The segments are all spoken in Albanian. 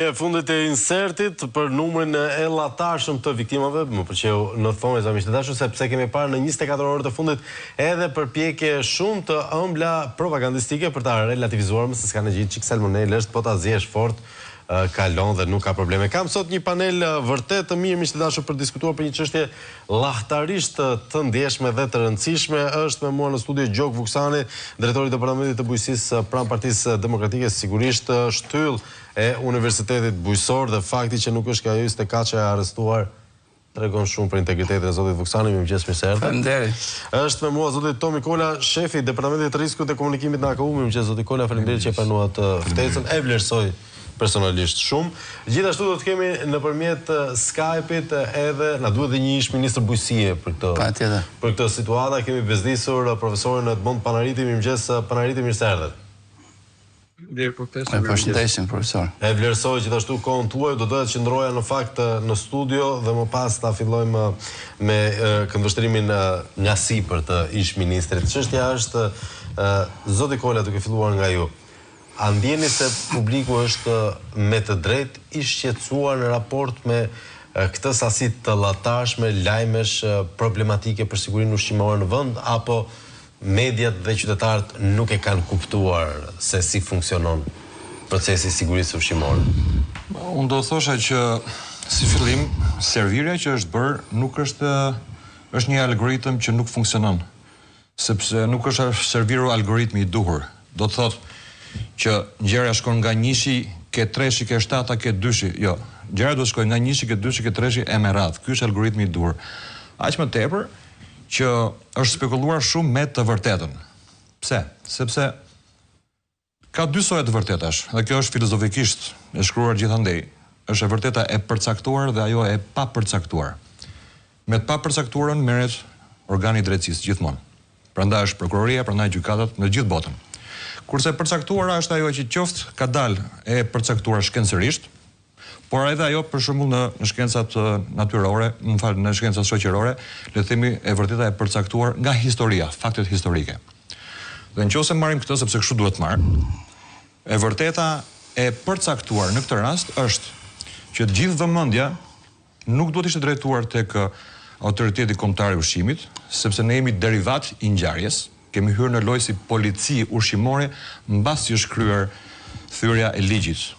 E fundit e insertit për numrin e llahtarshëm të viktimave, më pëlqeu në thonjëza miq të dashur, sepse kemi parë në 24 orët e fundit edhe përpjekje shumë të ëmbla propagandistike për ta relativizuar, më se s'ka ndonjë gjë, çik salmonelë është, po ta zjesh fort, kalon dhe nuk ka probleme. Kam sot një panel vërtet të mirë miq të dashur për të diskutuar për një çështje llahtarisht të ndjeshme dhe të rëndësishme. Është me mua në studio Gjok Vuksani, drejtori i Departamentit të Bujqësisë pranë Partisë Demokratike, sigurisht shtyllë e Universitetit Bujqësor dhe fakti që nuk është ajo istekaqja e arrestuar tregon shumë për integritetin e zotit Vuksani. Mirëmëngjes, mirë se erdhët. Faleminderit. Është me mua zoti Tomi Kola, shefi i Departamentit të Riskut dhe Komunikimit në AKU. Mirëmëngjes zoti Kola, faleminderit që e pranuat ftesën. E vlerësoj personalisht shumë. Gjithashtu do të kemi nëpërmjet Skype-it edhe na duhet dhe një ish ministër bujqësie për këtë. Patjetër. Për këtë situata kemi bezdisur profesorin Edmond Panariti. Mirëmëngjes Panariti, mirë se erdhët. Faleminderit për ftesën. E përshëndesim profesor. E vlerësoj gjithashtu kohën tuaj, do doja të qëndroja në fakt në studio dhe më pas ta fillojmë me këndvështrimin nga sipër të ish-ministrit. Çështja është zoti Kola duke filluar nga ju. A ndjeni se publiku është me të drejtë i shqetësuar në raport me këtë sasi të llahtarshme lajmesh problematike për sigurinë ushqimore në vend apo Mediat dhe qytetarët nuk e kanë kuptuar se si funksionon procesi i sigurisë ushqimore. Unë do thosha që si fillim, servirja që është bërë nuk është është një algoritëm që nuk funksionon, sepse nuk është servirur algoritmi i duhur. Do të thotë që ngjarja shkon nga njëshi ke treshi ke shtata ke dyshi. Jo, ngjarja duhet të shkojë nga njëshi ke dyshi ke treshi e me radhë. Ky është algoritmi i duhur. Aq më tepër që është spekuluar shumë me të vërtetën. Pse? Sepse ka dy soje të vërtetash, dhe kjo është filozofikisht e shkruar gjithandej. Është e vërteta e përcaktuar dhe ajo e papërcaktuar. Me të papërcaktuarën merret organi i drejtësisë gjithmonë. Prandaj është prokuroria, prandaj gjykatat në gjithë botën. Kurse e përcaktuara është ajo që qoftë ka dalë e përcaktuar shkencërisht, Por edhe ajo për shembull në në shkencat natyrore, më fal, në shkencat shoqërore, le të themi e vërteta e përcaktuar nga historia, faktet historike. Dhe në qoftë se marrim këtë, sepse kështu duhet marrë, e vërteta e përcaktuar në këtë rast është që gjithë vëmendja nuk duhet të ishte drejtuar tek Autoriteti Kombëtar i Ushqimit, sepse ne jemi derivat i ngjarjes, kemi hyrë në lojë si polici ushqimore mbasi është kryer thyerja e ligjit.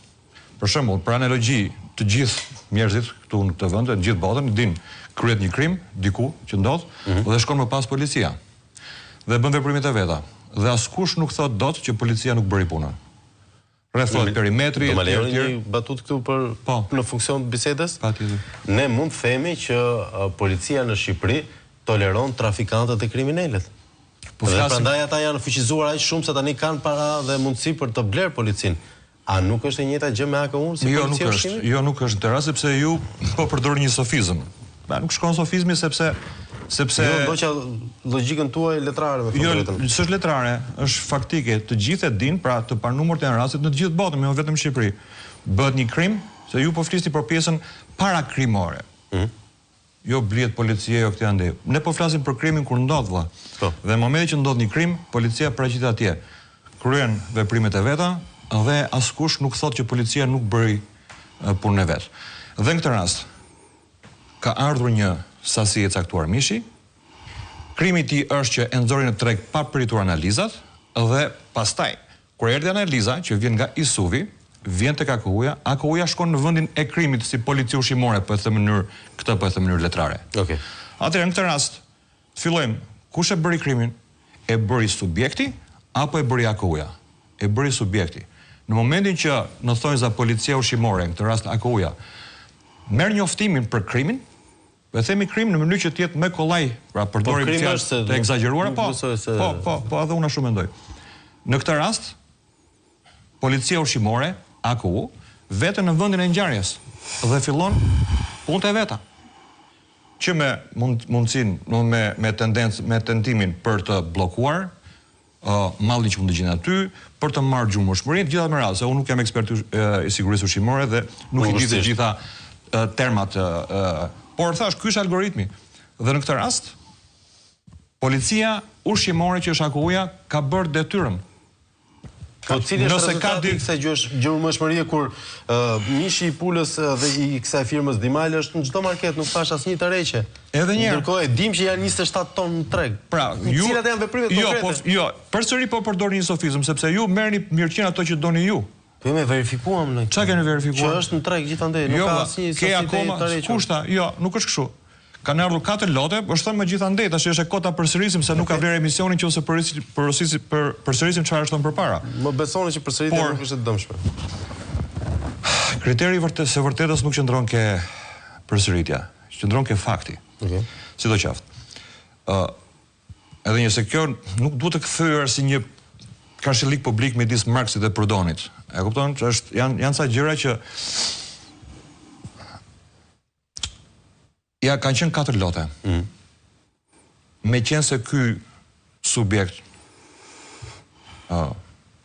Për shembull, për analogji, të gjithë njerëzit këtu në këtë vend, në gjithë botën, dinë kryhet një krim diku që ndodh mm -hmm. dhe shkon më pas policia. Dhe bën veprimet e veta. Dhe askush nuk thotë dot që policia nuk bëri punën. Rrethohet perimetri Do më lejoni një batutë këtu për po. në funksion të bisedës? Patjetër. Ne mund të themi që policia në Shqipëri toleron trafikantët e kriminelët. Po dhe prandaj ata janë fuqizuar aq shumë se tani kanë para dhe mundësi për të blerë policinë. A nuk është e njëjta gjë me AKU-n si jo, nuk e është. Jo, nuk është në këtë rast sepse ju po përdorni një sofizëm. Ba nuk shkon sofizmi sepse sepse Jo, ndoqa logjikën tuaj letrare me thënë jo, drejtën. Jo, s'është letrare, është faktike. Të gjithë e dinë, pra të panumërt janë rastet në të gjithë botën, jo vetëm në Shqipëri. Bëhet një krim, se ju po flisni për pjesën parakrimore. Mm. Jo blihet policia, jo këtej andej. Ne po flasim për krimin kur ndodh vëlla. Po. Dhe në momentin që ndodh një krim, policia paraqitet atje. Kryen veprimet e veta dhe askush nuk thotë që policia nuk bëri punën e vet. Dhe në këtë rast ka ardhur një sasi e caktuar mishi. Krimi i tij është që e nxori në treg pa pritur analizat dhe pastaj Kur erdhi analiza që vjen nga ISUV-i, vjen tek AKU-ja, AKU-ja shkon në vendin e krimit si polici ushqimore, po e them në mënyrë këtë po e them në mënyrë letrare. Okej. Atëherë në këtë rast fillojmë, kush e bëri krimin? E bëri subjekti apo e bëri AKU-ja? E bëri subjekti. Në momentin që në thonjza policia ushqimore, në këtë rast AKU-ja, merr njoftimin për krimin, Po e themi krim në mënyrë që të jetë më kollaj, pra po, përdorim fjalë të ekzagjeruara, po, se... po, po, po, edhe unë ashtu mendoj. Në këtë rast, policia ushqimore, AKU, vete në vendin e ngjarjes dhe fillon punët e veta. Që me mundësinë, me me tendencë, me tentimin për të bllokuar mallin që mund të gjendet aty, për të marrë gjurmueshmërinë, të gjitha me radhë, se unë nuk jam ekspert i sigurisë ushqimore dhe nuk i di të gjitha termat. Por thash, ky është algoritmi. Dhe në këtë rast, policia ushqimore që është AKU-ja ka bërë detyrën. Po cili është rezultati i kësaj gjurmueshmërie kur mishi i pulës dhe i kësaj firmës Dimal është në çdo market, nuk pashë asnjë tërheqje. Edhe një herë. Ndërkohë e dimë që janë 27 ton në treg. Pra, ju cilat janë veprimet jo, po, konkrete? Jo, po, jo, përsëri po përdorni një sofizëm sepse ju merrni mirëqenë ato që doni ju. Po ne verifikuam ne. Çka keni verifikuar? Që është në treg gjithandej, nuk jo, ka asnjë sasi të tërhequr. Kushta, jo, nuk është kështu. Kanë ardhur katër lote, është thënë më gjithandej, tash është e kotë ta përsërisim se nuk ka vlerë emisioni nëse përsërisim përsisim për përsërisim çfarë është thënë përpara. Më besoni që përsëritja nuk është e dëmshme. Kriteri i vërtet së vërtetës nuk qëndron ke përsëritja, qëndron ke fakti. Okej. Sidoqoftë. Ë edhe një se kjo nuk duhet të kthyer si një karshillik publik midis Marksit dhe Proudhonit. E kupton? Është janë janë ca gjëra që Ja, kanë qenë katër lote. Mm. Meqenëse ky subjekt uh,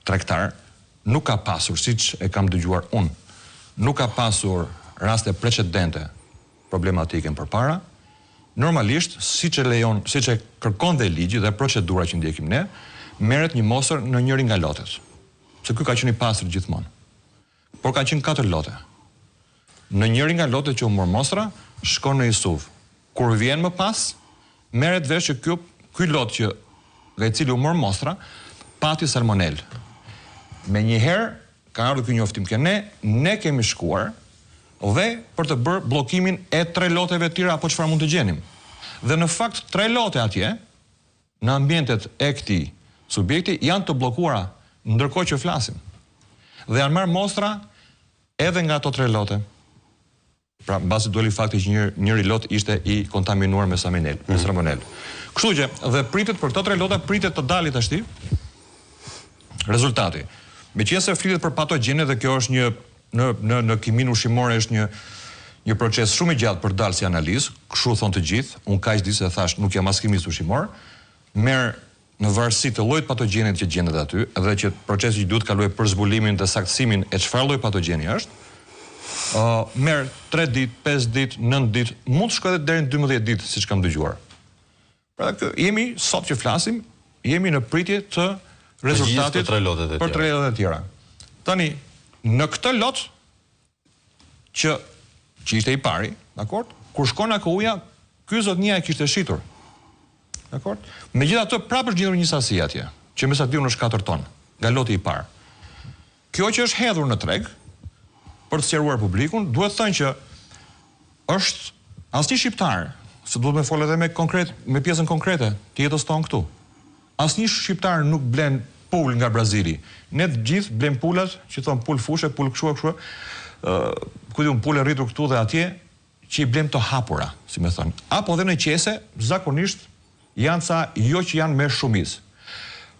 tregtar nuk ka pasur, siç e kam dëgjuar unë, nuk ka pasur raste precedente problematike më përpara, normalisht, siç e lejon, siç e kërkon dhe ligji dhe procedura që ndjekim ne, merret një mostër në njërin nga lotet. Se ky ka qenë i pastër gjithmonë. Por kanë qenë katër lote. Në njërin nga lotet që u mor mostra, shkon në ISUV. Kur vjen më pas, merret vesh që ky ky lot që nga i cili u mor mostra, pati salmonelë. Menjëherë ka ardhur ky njoftim ke ne, ne kemi shkuar dhe për të bërë bllokimin e tre loteve të tjera apo çfarë mund të gjenim. Dhe në fakt tre lote atje, në ambientet e këtij subjekti janë të bllokuara ndërkohë që flasim. Dhe janë marrë mostra edhe nga ato tre lote. Pra, mbasi doli fakti që një, njëri lot ishte i kontaminuar me salmonel, me mm. salmonel. Kështu që dhe pritet për këto tre lota pritet të dali tashti rezultati. Meqenëse flitet për patogjene dhe kjo është një Në në në kiminë ushqimore është një një proces shumë i gjatë për të dalë si analizë, kështu thonë të gjithë, unë kaq di se thashë nuk jam as kimist ushqimor, merr në varësi të llojit patogjenit që gjendet aty dhe që procesi që duhet të kalojë për zbulimin dhe saktësimin e çfarë lloj patogjeni është, ë merr 3 ditë, 5 ditë, 9 ditë, mund të shkojë edhe deri në 12 ditë, siç kam dëgjuar. Pra këtë jemi sot që flasim, jemi në pritje të rezultatit për tre lotet e tjera. Për tre lotet e tjera. Tani, në këtë lot që që ishte i pari, dakord? Kur shkon AKU-ja, ky zotnia e kishte shitur. Dakord? Megjithatë, prapë është gjendur një sasi atje, që me sa di unë është 4 ton, nga loti i parë. Kjo që është hedhur në treg për të sqaruar publikun, duhet thënë që është asnjë shqiptar, se duhet me fol edhe me konkret, me pjesën konkrete të jetës tonë këtu. Asnjë shqiptar nuk blen pulë nga Brazili. Ne të gjithë blejmë pulat, që thonë pulë fushe, pulë kështu e kështu, ë, ku di unë pulë e rritur këtu dhe atje, që i blejmë të hapura, si me thënë. Apo dhe në qese, zakonisht janë ca jo që janë me shumicë.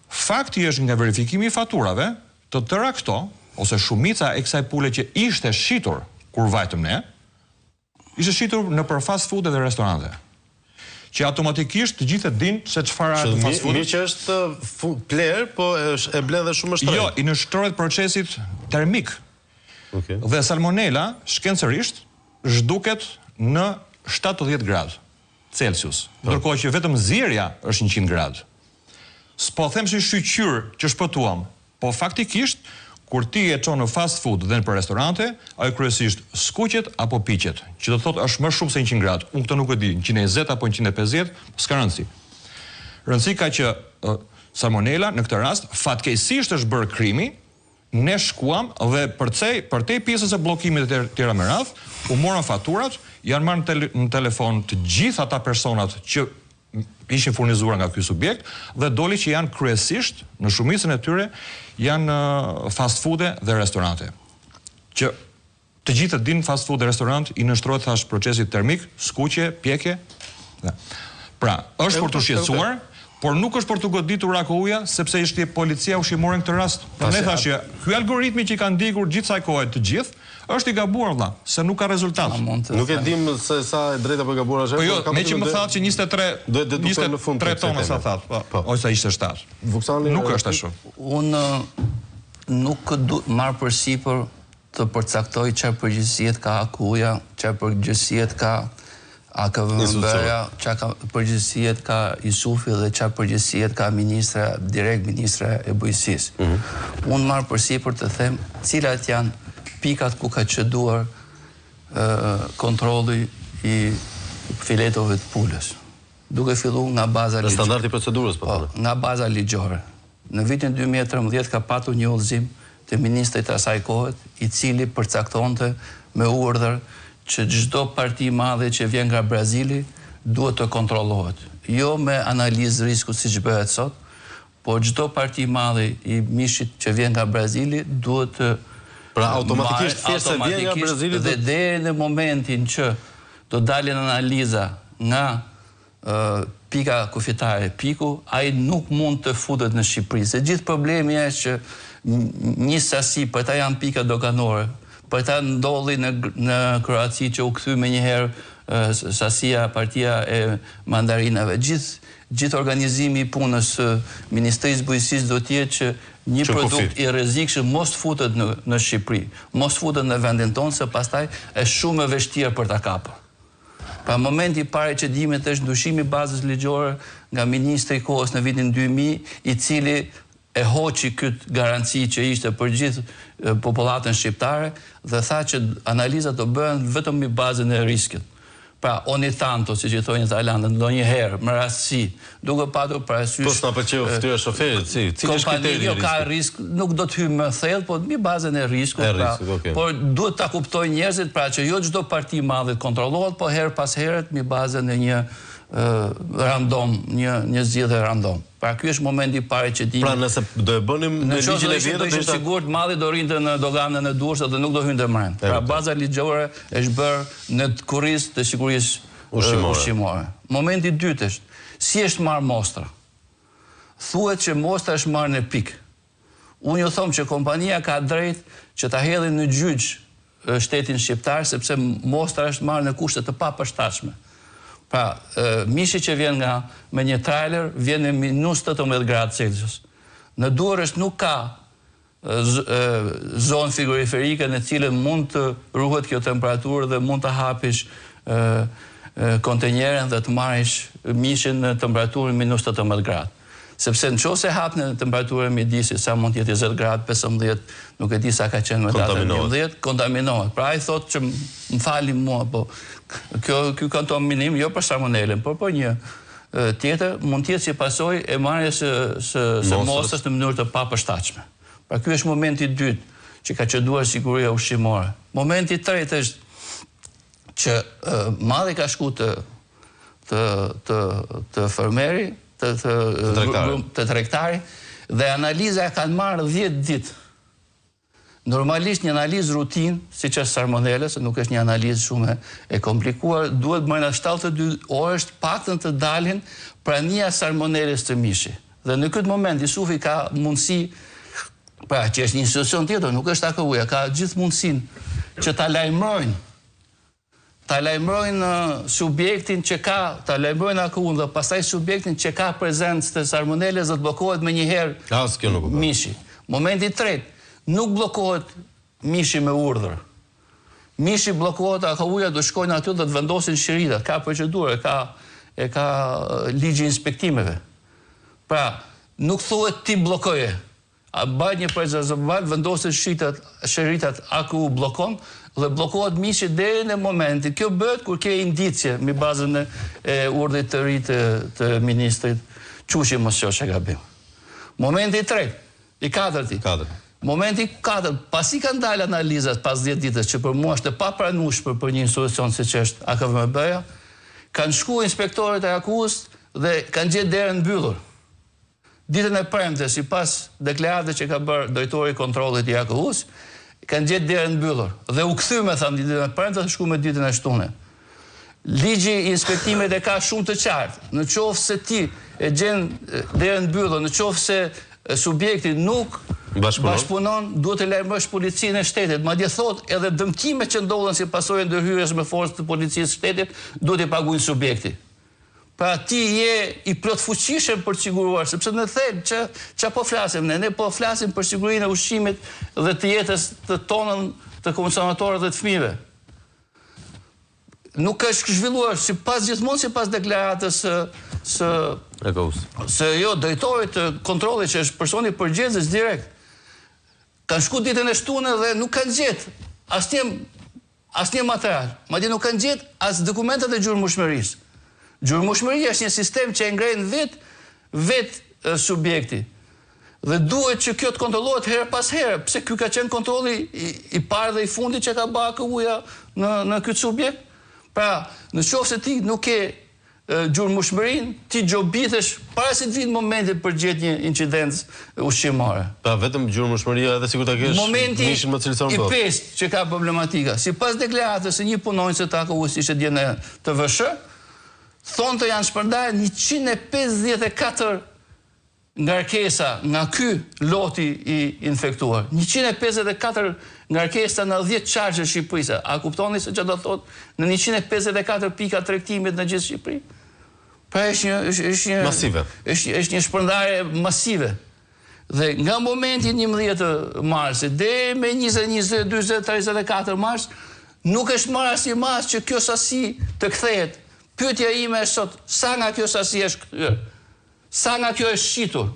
Fakti është nga verifikimi i faturave, të tëra këto, ose shumica e kësaj pule që ishte shitur kur vajtëm ne, ishte shitur nëpër fast food dhe restorante. Që automatikisht të gjithë e dinë se çfarë është fast food. Mirë që është plerë, po është e blen dhe shumë më shtrenjtë. Jo, i nënshtrohet procesit termik. Okay. Dhe salmonela shkencërisht zhduket në 70 gradë Celsius, po. ndërkohë që vetëm zierja është 100 gradë. S'po them si shyqyr që shpëtuam, po faktikisht kur ti e çon në fast food dhe nëpër restorante, ajo kryesisht skuqet apo piqet, që do të thotë është më shumë se 100 gradë. Unë këtë nuk e di, 120 apo 150, s'ka rëndësi. Rëndësi ka që salmonela në këtë rast fatkeqësisht është bërë krimi, ne shkuam dhe përcej përtej pjesës së bllokimit e tjera me radhë, u morën faturat, janë marrë në, tele, në telefon të gjithë ata personat që ishin furnizuar nga ky subjekt dhe doli që janë kryesisht në shumicën e tyre janë fast food-e dhe restorante. Që të gjithë e dinë fast food dhe restorant i nënshtrohet thash procesit termik, skuqje, pjekje. Dhe. Pra, është për t'u shqetësuar, por nuk është për t'u goditur AKU-ja, sepse ishte policia ushqimore në këtë rast. Pra ne thash që ky algoritmi që i ka ndjekur gjithë kësaj kohe të gjithë, është i gabuar vëlla, se nuk ka rezultat. Nuk e dim se sa e drejtë apo e gabuar është. Po jo, meqë më thatë që 23 do të deduktojmë në fund 23 tonë sa thatë, po, po. ose ishte 7. Vuksani nuk është ashtu. Unë nuk du marr përsipër të përcaktoj çfarë përgjegjësie ka AKU-ja, çfarë përgjegjësie ka. AKVMB-ja, ça ka përgjegjësiet ka Isufi dhe ça përgjegjësiet ka ministra, direkt ministra e Bujqësisë. Mm -hmm. Unë marr përsipër të them cilat janë pikat ku ka çeduar kontrolli i filetove të pulës. Duke fillu nga baza ligjore. Standardi i procedurës, po. Po, nga baza ligjore. Në vitin 2013 ka patur një udhëzim të ministrit të asaj kohe, i cili përcaktonte me urdhër që çdo parti malli që vjen nga Brazili duhet të kontrollohet. Jo me analizë risku siç bëhet sot, por çdo parti malli i mishit që vjen nga Brazili duhet të Pra automatikisht thjesht se vjen nga Brazili dhe deri në momentin që do dalin analiza nga pika kufitare Piku, ai nuk mund të futet në Shqipëri. Se gjithë problemi është që një sasi, për ta janë pika doganore, për ta ndodhi në, në Kroaci që u kthy menjëherë sasia, partia e mandarinave. Gjithë gjithë organizimi i punës së Ministrisë Bujqësisë do të jetë që një që produkt i rrezikshëm mos të futet në në Shqipëri, mos të futet në vendin tonë se pastaj është shumë e vështirë për ta kapur. Pra momenti i parë i çedimit është ndryshimi i bazës ligjore nga ministri i kohës në vitin 2000, i cili e hoqi këtë garanci që ishte për gjithë popullatën shqiptare dhe tha që analizat do bëhen vetëm mbi bazën e riskut. Pra, ogni tanto, siç i thonë italianët, ndonjëherë, me rastësi, duke patur parasysh... Po s'na pëlqeu fytyra e shoferit, si, cili është kriteri i riskut? Ka risk, nuk do të hyj më thellë, po mbi bazën e riskut, pra, okay. por duhet ta kuptojnë njerëzit, pra që jo çdo parti malli kontrollohet, po herë pas here mbi bazën e një random, një një zgjidhje random. Pra ky është momenti i parë që di. Pra nëse do e bënim me ligjin e vjetër, do ishte sigurt malli do rrinte në doganën e Durrësit dhe nuk do hynte mbrenda. Pra baza ligjore është bërë në kurriz të sigurisë ushqimore. ushqimore. Momenti i dytë është si është marrë mostra. Thuhet që mostra është marrë në pikë. Unë ju them që kompania ka drejt që ta hedhin në gjyq shtetin shqiptar sepse mostra është marrë në kushte të papërshtatshme. Pra, mishi që vjen nga me një trailer vjen në minus 18 gradë Celsius. Në Durrës nuk ka zonë frigoriferike në cilën mund të ruhet kjo temperaturë dhe mund të hapish kontenjerin dhe të marrish mishin në temperaturën minus 18 gradë. Sepse në qoftë se hap në temperaturën mjedisi, sa mund të jetë 20 gradë, 15, nuk e di sa ka qenë me datën 11, kontaminohet. Pra ai thotë që më falni mua, po kjo ky kontaminim jo për salmonelën, por për një tjetër mund të jetë si pasojë e marrjes së së së mostrës në mënyrë të papërshtatshme. Pra ky është momenti i dytë që ka çeduar siguria ushqimore. Momenti i tretë është që malli ka shku të të të të fermeri, të të të tregtari dhe analiza e kanë marrë 10 ditë. Normalisht një analizë rutinë, siç është salmonela, se nuk është një analizë shumë e komplikuar, duhet brenda 72 orësh të paktën të dalin prania e salmonelës te mishi. Dhe në këtë moment Isufi ka mundësi, pra që është një institucion tjetër, nuk është AKU-ja, ka gjithë mundësinë që ta lajmërojnë ta lajmërojnë subjektin që ka, ta lajmërojnë AKU-në dhe pastaj subjektin që ka prezencë të salmonelës dhe të bllokohet menjëherë As kjo nuk u bë. mishi. Momenti i tretë, nuk bllokohet mishi me urdhër. Mishi bllokohet, AKU-ja do shkojnë aty dhe të vendosin shiritat, ka procedurë, ka e ka ligji i inspektimeve. Pra, nuk thuhet ti bllokoje. A bëhet një procesverbal, vendosen shiritat, shiritat AKU bllokon dhe bllokohet mishi deri në momentin. Kjo bëhet kur ke indicie mbi bazën e, e urdhrit të ri të, të ministrit Çuçi mos qofsha gabim. Momenti i tretë, i katërti. Katërt. Momenti i katërt, pasi kanë dalë analizat pas 10 ditës, që për mua është e papranueshme për një institucion siç është AKVMB-ja, kanë shku inspektorët e AKU-s dhe kanë gjetë derën mbyllur. Ditën e premte, sipas deklaratës që ka bërë drejtori i kontrollit i AKU-së, kanë gjetë derën mbyllur dhe u kthy me thënë ditën e premte dhe shku me ditën e shtune. Ligji i inspektimit e ka shumë të qartë. Në qoftë se ti e gjen derën mbyllur, në qoftë se subjekti nuk bashkëpunon, duhet të lajmërosh policinë e shtetit. Madje thotë edhe dëmtimet që ndodhen si pasojë e ndërhyrjes me forcë të policisë së shtetit, duhet t'i paguajnë subjekti. Pra ti je i plotfuqishëm për të siguruar, sepse në thelb që ça po flasim ne, ne po flasim për sigurinë e ushqimit dhe të jetës të tonën të konsumatorëve dhe të fëmijëve. Nuk është zhvilluar sipas gjithmonë sipas deklaratës së së AKU-së. Së jo drejtorit të kontrollit që është personi përgjegjës direkt. Kanë shku ditën e shtunë dhe nuk kanë gjetë asnjë asnjë material. Madje nuk kanë gjetë as dokumentet e gjurmueshmërisë. Gjurmueshmëria është një sistem që e ngren vetë vetë subjekti. Dhe duhet që kjo të kontrollohet herë pas here, pse ky ka qenë kontrolli i, i parë dhe i fundit që ka ba AKU-ja në në këtë subjekt? Pra, në qoftë se ti nuk ke gjurmueshmërinë, ti gjobitesh para se të vijë momenti për të gjetë një incidencë ushqimore. Pra vetëm gjurmueshmëria edhe sikur ta kesh Momenti mishin më cilësor i në botë. pestë që ka problematika, sipas deklaratës së një punonjëse të AKU-së ishte dje në TVSH, thonte janë shpërndarë 154 ngarkesa nga ky loti i infektuar. 154 ngarkesa në 10 qarqe të Shqipërisë. A kuptoni se çfarë do thotë në 154 pika tregtimit në gjithë Shqipërinë? Pra është një është është një masive. Është është një shpërndarje masive. Dhe nga momenti 11 marsit deri me 20, 22, 23, 24 mars nuk është marrë asnjë masë që kjo sasi të kthehet. Pyetja ime është sot, sa nga kjo sasi është kthyer? Sa nga kjo është shitur?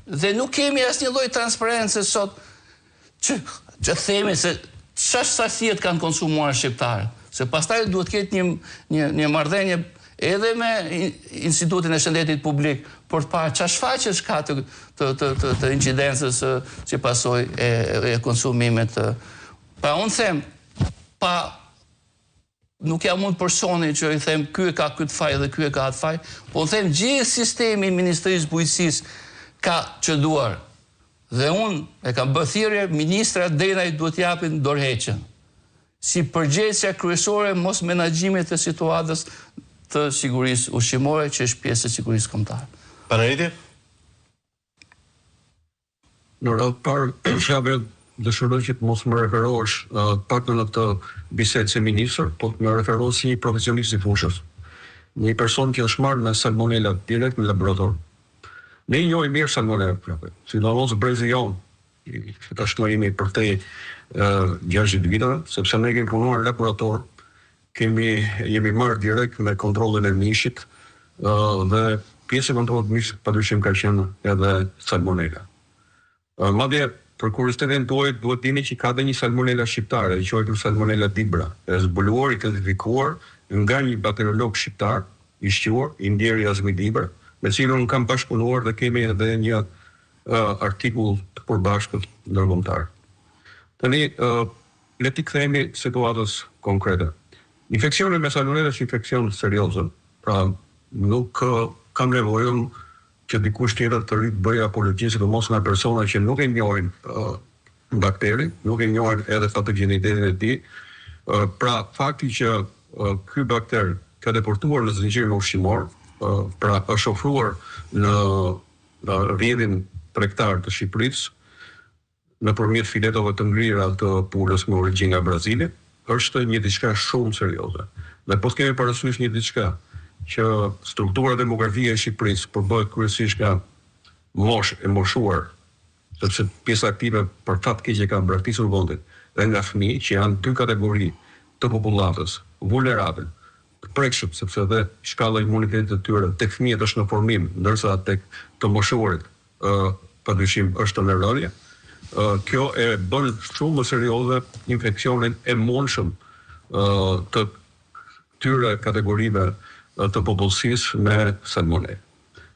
Dhe nuk kemi asnjë lloj transparence sot që që themi se çfarë sasiet kanë konsumuar shqiptarët. Se pastaj duhet të ketë një një një marrëdhënie edhe me Institutin e Shëndetit Publik për të parë çfarë shfaqjesh ka të të të të, të incidencës si pasojë e, e konsumimit të Pra unë them pa Nuk jam unë personi që i them ky e ka këtë faj dhe ky e ka atë faj, po unë them gjithë sistemi i Ministrisë së Bujqësisë ka ceduar. Dhe unë e kam bërë thirrje ministra Denaj duhet të japin dorëheqjen. Si përgjegjësja kryesore e mosmenaxhimit të situatës të sigurisë ushqimore që është pjesë e sigurisë kombëtare. Panariti? Në radhë të parë, Flavio, dëshiroj që të mos më referohesh të paktën në këtë bisedë si ministër, po të më referohesh si një profesionist i fushës. Një person që është marrë me salmonela direkt në laborator. Ne i njohim mirë salmonelat, Flavio, sidomos brezi jonë, që tashmë jemi përtej 60 viteve, sepse ne kemi punuar në laborator Kemi jemi marrë direkt me kontrollin e mishit dhe pjesë e kontrollit të mishit padyshim ka qenë edhe salmonela. Madje për kuriozitetin tuaj duhet dini që ka dhe një salmonela shqiptare, e quajtur salmonela Dibra, e zbuluar, identifikuar nga një bakteriolog shqiptar i shquar, i ndjeri Azmi Dibra, me cilin unë kam bashkëpunuar dhe kemi edhe një artikull të përbashkët ndërkombëtar. Tani Le t'i kthehemi situatës konkrete. Infeksioni me salmonelë është infeksion serioz, pra nuk kam nevojë unë që dikush tjetër të rrijë të bëjë apologji, sidomos nga persona që nuk e njohin bakterin, nuk e njohin edhe patogjenitetin e tij. Pra fakti që ky bakter ka depërtuar në zinxhirin ushqimor, pra është ofruar në rrjetin tregtar të Shqipërisë, nëpërmjet filetove të ngrira të pulës me origjinë nga Brazili, është një diçka shumë serioze. Dhe po të kemi parasysh një diçka, që struktura demografike e Shqipërisë përbëhet kryesisht nga moshë e moshuar, sepse pjesa aktive për fat të keq e ka braktisur vendin, dhe nga fëmijë, që janë dy kategori të popullatës vulnerabël, të prekshëm, sepse dhe shkalla e imunitetit të tyre tek fëmijët është në formim, ndërsa tek të moshuarit padyshim është në rënie. Kjo e bën shumë më serioze infeksionin e mundshëm të këtyre kategorive të popullsisë me salmonelë.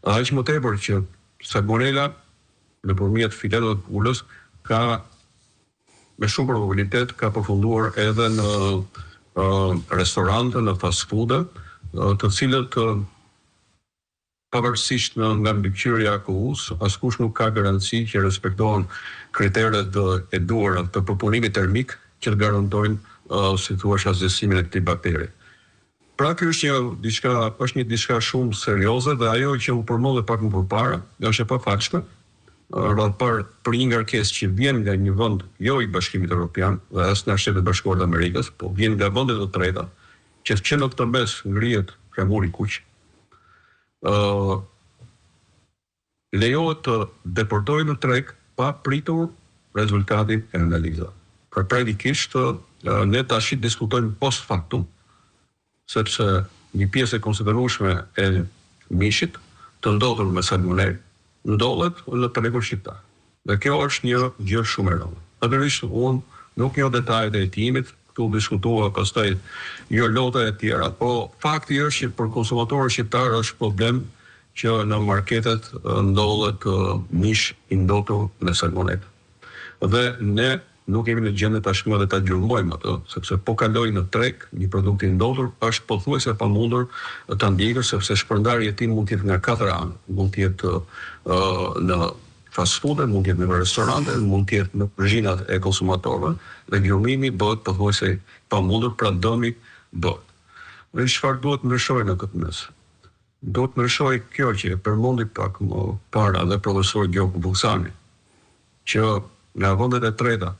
Dhe aq më tepër që salmonela nëpërmjet filetove të pulës ka me shumë probabilitet ka përfunduar edhe në restorante, në fast food-e, të cilët Pavarësisht nga mbikëqyrja e AKU-së, askush nuk ka garanci që respektohen kriteret e duhura të përpunimit termik që të garantojnë, si thua, asgjësimin e këtij bakteri. Pra ky është një diçka, është një diçka shumë serioze dhe ajo që u përmend edhe pak më përpara, është e pafalshme, radhë të parë për një ngarkesë që vjen nga një vend jo i Bashkimit Evropian dhe as nga Shtetet e Bashkuara të Amerikës, po vjen nga vende të treta, që që në këtë mes ngrihet flamuri i kuq. Lejohet të depërtojë në treg pa pritur rezultatin e analizave. Pra praktikisht ne tashi diskutojmë post factum. Sepse një pjesë e konsiderueshme e mishit të ndotur me salmonelë ndodhet në tregun shqiptar. Dhe kjo është një gjë shumë e rëndë. Natyrisht unë nuk njoh detajet e hetimit, këtu u diskutua pastaj jo lote e tjera, po fakti është që për konsumatorët shqiptarë është problem që në marketet ndodhet mish i ndotur me salmonelë. Dhe ne nuk jemi në gjendje tashmë dhe ta gjurmojmë atë, sepse po kaloi në treg një produkt i ndotur, është pothuajse e pamundur ta ndjekësh sepse shpërndarja e tij mund të jetë nga katër anë, mund të jetë në fast food-e, mund të jetë në restorante, mund të jetë në kuzhinat e konsumatorëve dhe gjurmimi bëhet pothuajse i pamundur, pra dëmi bëhet. Dhe çfarë duhet të ndryshojë në këtë mes? Duhet të ndryshojë kjo që e përmendi pak më para dhe profesor Gjok Vuksani, që nga vendet e treta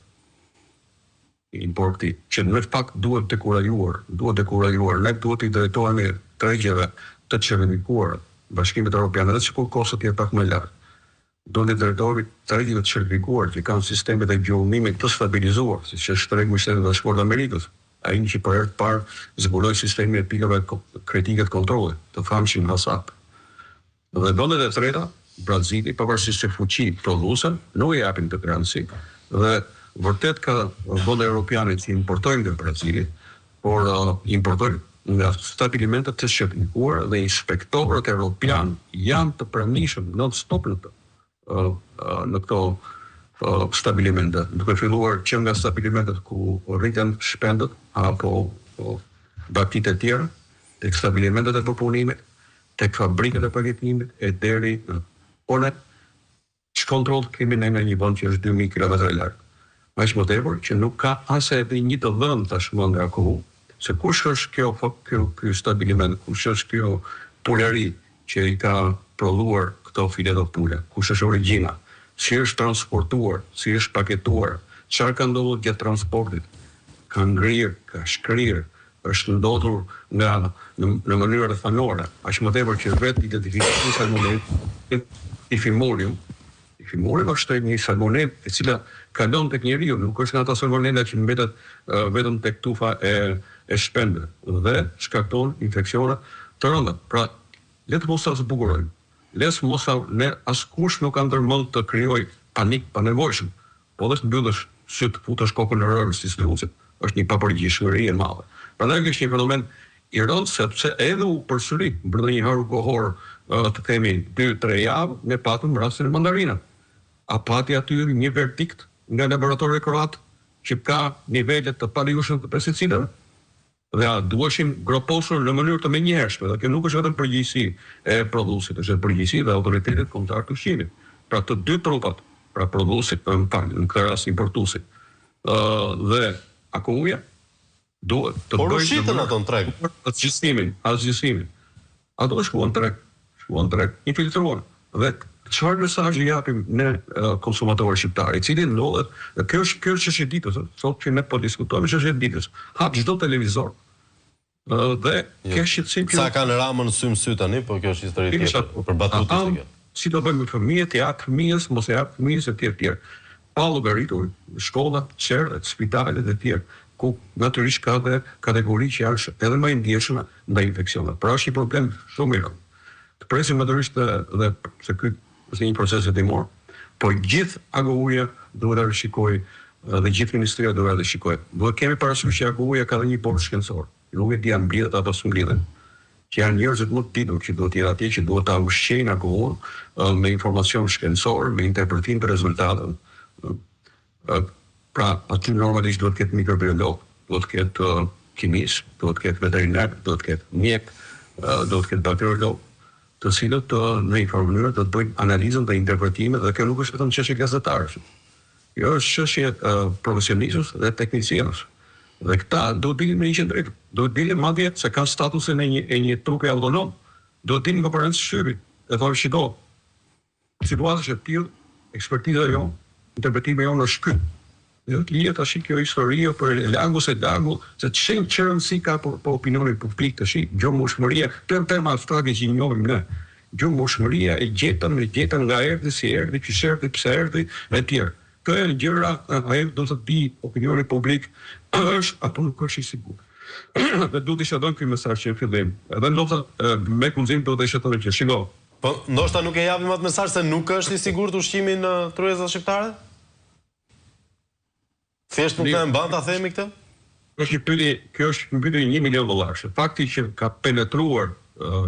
importi, që në fakt duhet dekurajuar, duhet dekurajuar, ne duhet t'i drejtohemi tregjeve të certifikuara, Bashkimit Europian, edhe sikur kosto të jetë pak më e lartë. Duhet t'i drejtohemi tregjeve të certifikuar që kanë sistemet e gjurmimit të stabilizuar, siç është tregu i Shteteve të Bashkuara të Amerikës, ai që për herë të parë zbuloi sistemin e pikave kritike të kontrollit, të famshmin HACCP. Dhe vendet e treta, Brazili, pavarësisht se fuqi prodhuese, nuk e japin këtë garanci dhe vërtet ka vende europiane që importojnë nga Brazili, por importojnë nga stabilimente të certifikuara dhe inspektorët europianë janë të pranishëm non stop në në këto stabilimente, duke filluar që nga stabilimentet ku rriten shpendët apo bagëtitë e tjera, tek stabilimentet e përpunimit, tek fabrikat e paketimit e deri në po ne Ç'kontroll kemi ne nga një vend që është 2000 kilometra larg? Aq më tepër që nuk ka as edhe një të dhënë tashmë nga AKU, se kush është kjo ky ky stabiliment, kush është kjo pulari që i ka prodhuar këto fileto pule, kush është origjina, si është transportuar, si është paketuar, çfarë ka ndodhur gjatë transportit, ka ngrirë, ka shkrirë, është ndotur nga në, në mënyrë rrethanore, aq më tepër që vetë identifikimi i salmonelës Typhimurium, Typhimurium është një salmonelë e cila kalon tek njeriu, nuk është nga ato salmonela që mbetet uh, vetëm tek tufa e e shpendëve dhe shkakton infeksione të rënda. Pra, le të mos ta zbukurojmë. Le të mos ta ne askush nuk ka ndërmend të krijojë panik panevojshëm. Po dhe të mbyllësh sytë, të futësh kokën në rërë si struci, është një papërgjegjshmëri e madhe. Prandaj ky është një fenomen i rëndë sepse edhe u përsërit brenda një harku kohor, të themi 2-3 javë, ne patëm rastin e mandarinave. A pati aty një verdikt nga laboratori kroat që ka nivele të palejueshme të pesticideve? Dhe a duheshin groposur në mënyrë të menjëhershme, dhe kjo nuk është vetëm përgjegjësi e prodhuesit, është edhe përgjegjësi dhe Autoritetit Kombëtar të Ushqimit. Pra të dy trupat, pra prodhuesit, më fal, në këtë rast importuesit, ë dhe AKU-ja duhet të bëjnë Por u shitën ato në treg. Asgjësimin, asgjësimin. Ato shkuan në treg, shkuan në treg, infiltruan. Dhe çfarë mesazhi japim ne konsumatorit shqiptar, i cili ndodhet, dhe kjo është kjo është çështje e ditës, sot që ne po diskutojmë është çështje e ditës. Hap çdo televizor dhe ke shqetësim që Sa kanë Ramën sy më sy tani, po kjo është histori tjetër, për batutë ishte kjo. Si do bëjmë me fëmijët, i jap fëmijës, mos i jap fëmijës e tjerë tjerë. Pa llogaritur shkollat, çerdhet, spitalet e tjerë, ku natyrisht ka dhe kategori që janë edhe më e ndjeshme ndaj infeksioneve. Pra është një problem shumë i rëndë. Të presim natyrisht dhe, dhe se ky është një proces hetimor, por gjithë AGU-ja duhet ta rishikojë dhe gjithë ministria duhet ta rishikojë. Duhet kemi parasysh që AGU-ja ka dhe një bord shkencor. Nuk e di a mblidhet apo s'mblidhen. Që janë njerëzit më të ditur që duhet të jenë atje, që duhet ta ushqejnë AGU-n me informacion shkencor, me interpretim të rezultateve. Pra, aty normalisht duhet të ketë mikrobiolog, duhet të ketë kimist, duhet të ketë veteriner, duhet të ketë mjek, duhet të ketë bakteriolog, të cilët në një farë mënyrë do të bëjnë analizën dhe interpretimet dhe kjo nuk është vetëm çështje gazetarësh. Kjo është çështje profesionistësh dhe teknicienësh. Dhe këta duhet dilin me një qëndrim, duhet dilin madje se kanë statusin e një e një trupi autonom, duhet dilin në konferencë shtypi dhe thonë shiko, Situata është e tillë, ekspertiza jonë, interpretimi jonë është ky. Dhe të lihet tash kjo histori jo për e lagu se lagu, se ç'e ç'e rëndësi ka për, për opinionin publik tash, gjurmueshmëria, këto janë terma abstrakte që i njohim ne. Gjurmueshmëria e gjetëm, e gjetëm nga erdhi, si erdhi, qysh erdhi, pse erdhi e tjerë. Këto janë gjëra, ajo do të di opinioni publik është apo nuk është i sigurt. Dhe duhet të ishte dhënë ky mesazh që në fillim. Edhe ndoshta me guxim duhet të ishte thënë që shiko. Po ndoshta nuk e japim atë mesazh se nuk është i sigurt ushqimi në tryezat shqiptare? Thjesht nuk na e mban ta themi këtë? Është një pyetje, kjo është një pyetje një milion dollarëshe. Fakti që ka penetruar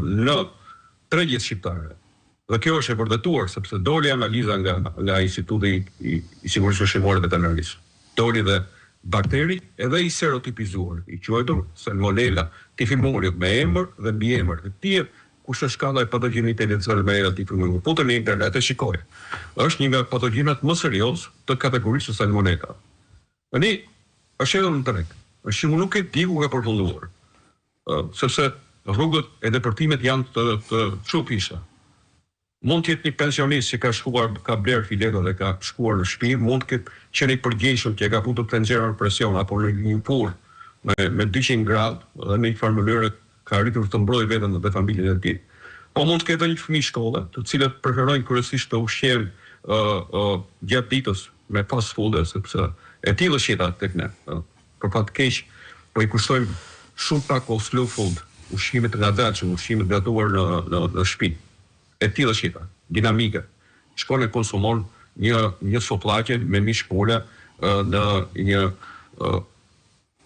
në tregjet shqiptare dhe kjo është e vërtetuar sepse doli analiza nga nga Instituti i, i Sigurisë Ushqimore dhe Veterinarisë. Doli dhe bakteri edhe i serotipizuar, i quajtur Salmonella typhimurium me emër dhe mbiemër. Dhe dihet kush është shkalla e patogjenitetit të Salmonella typhimurium. Fute në internet e shikoje. Është një nga patogjenat më serioz të kategorisë së Salmonella. Tani është hedhur në treg. Është që unë nuk e di ku ka përfunduar. Sepse rrugët e depërtimit janë të të shumëfishta. Mund të jetë një pensionist që ka shkuar, ka blerë fileto dhe ka shkuar në shtëpi, mund të ketë qenë i përgjegjshëm që e ka futur tenxheren në presion apo në një furrë me me 200 gradë dhe në një farë mënyre ka arritur të mbrojë veten dhe familjen e tij. Po mund të ketë edhe një fëmijë shkolle, të cilët preferojnë kryesisht të ushqehen gjatë ditës me fast food sepse e tillë është jeta tek ne. Për fat të keq, po i kushtojmë shumë pak kohë slow food, ushqimit të ngadalshëm, ushqimit të gatuar në në në shtëpi. E tillë është jeta, dinamike. Shkon e konsumon një një sufllaqe me mish pule në një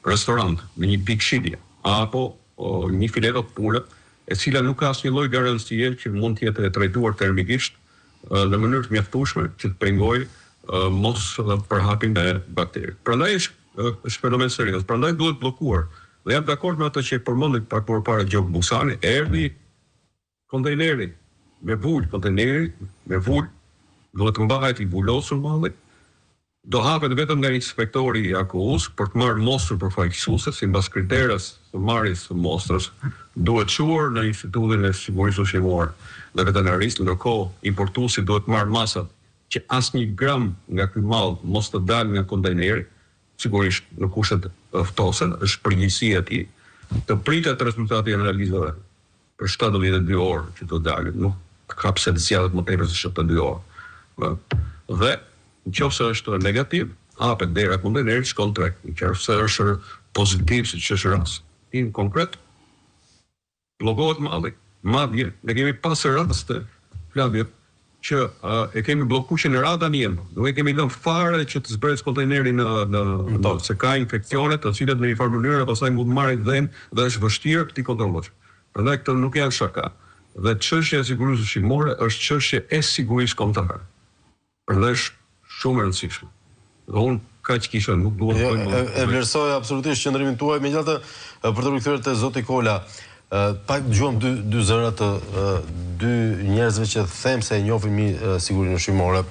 restorant, në një pikë shitje, apo një fileto pule, e cila nuk ka asnjë lloj garancie që mund të jetë e trajtuar termikisht në mënyrë të mjaftueshme që të pengojë mos përhapjen e bakterit. Prandaj është është fenomen serioz, prandaj duhet bllokuar. Dhe jam dakord me atë që e përmendi pak më parë Gjok Busani, erdhi Kontejneri me vulë, kontejneri me vulë duhet të mbahet i vulosur malli, do hapet vetëm nga inspektori i AKU-së për të marrë mostër përfaqësuese sipas kriteres së marrjes së mostrës, duhet çuar në Institutin e Sigurisë Ushqimore dhe Veterinarisë, ndërkohë importuesi duhet të marrë masat që asnjë gram nga ky mall mos të dalë nga kontejneri, sigurisht në kushtet ftohëse, është përgjegjësia e tij, të pritet rezultati i analizave për 72 orë që do dalin, nuk ka pse të zgjatet më tepër se 72 orë. Dhe në qoftë se është negativ, hapet dera e kontejnerit, shkon në treg. Në qoftë se është pozitiv, siç është rasti konkret, bllokohet malli. Madje, ne kemi pas raste, Flavio, që e kemi blloku që në radhë anijen, nuk e kemi lënë fare që të zbresë kontejneri në në në tokë, se ka infeksione të cilat në një farë mënyre pastaj mund të marrin dhenë dhe është vështirë t'i kontrollosh. Prandaj këto nuk janë shaka. Dhe çështja e sigurisë ushqimore është çështje e sigurisë kombëtare. Prandaj është shumë e rëndësishme. Dhe unë kaq kisha, nuk dua të bëj më. E vlerësoj absolutisht qëndrimin tuaj, megjithatë për t'u rikthyer te zoti Kola, pak dëgjuam dy dy zëra të dy njerëzve që them se e njohin mirë sigurinë ushqimore.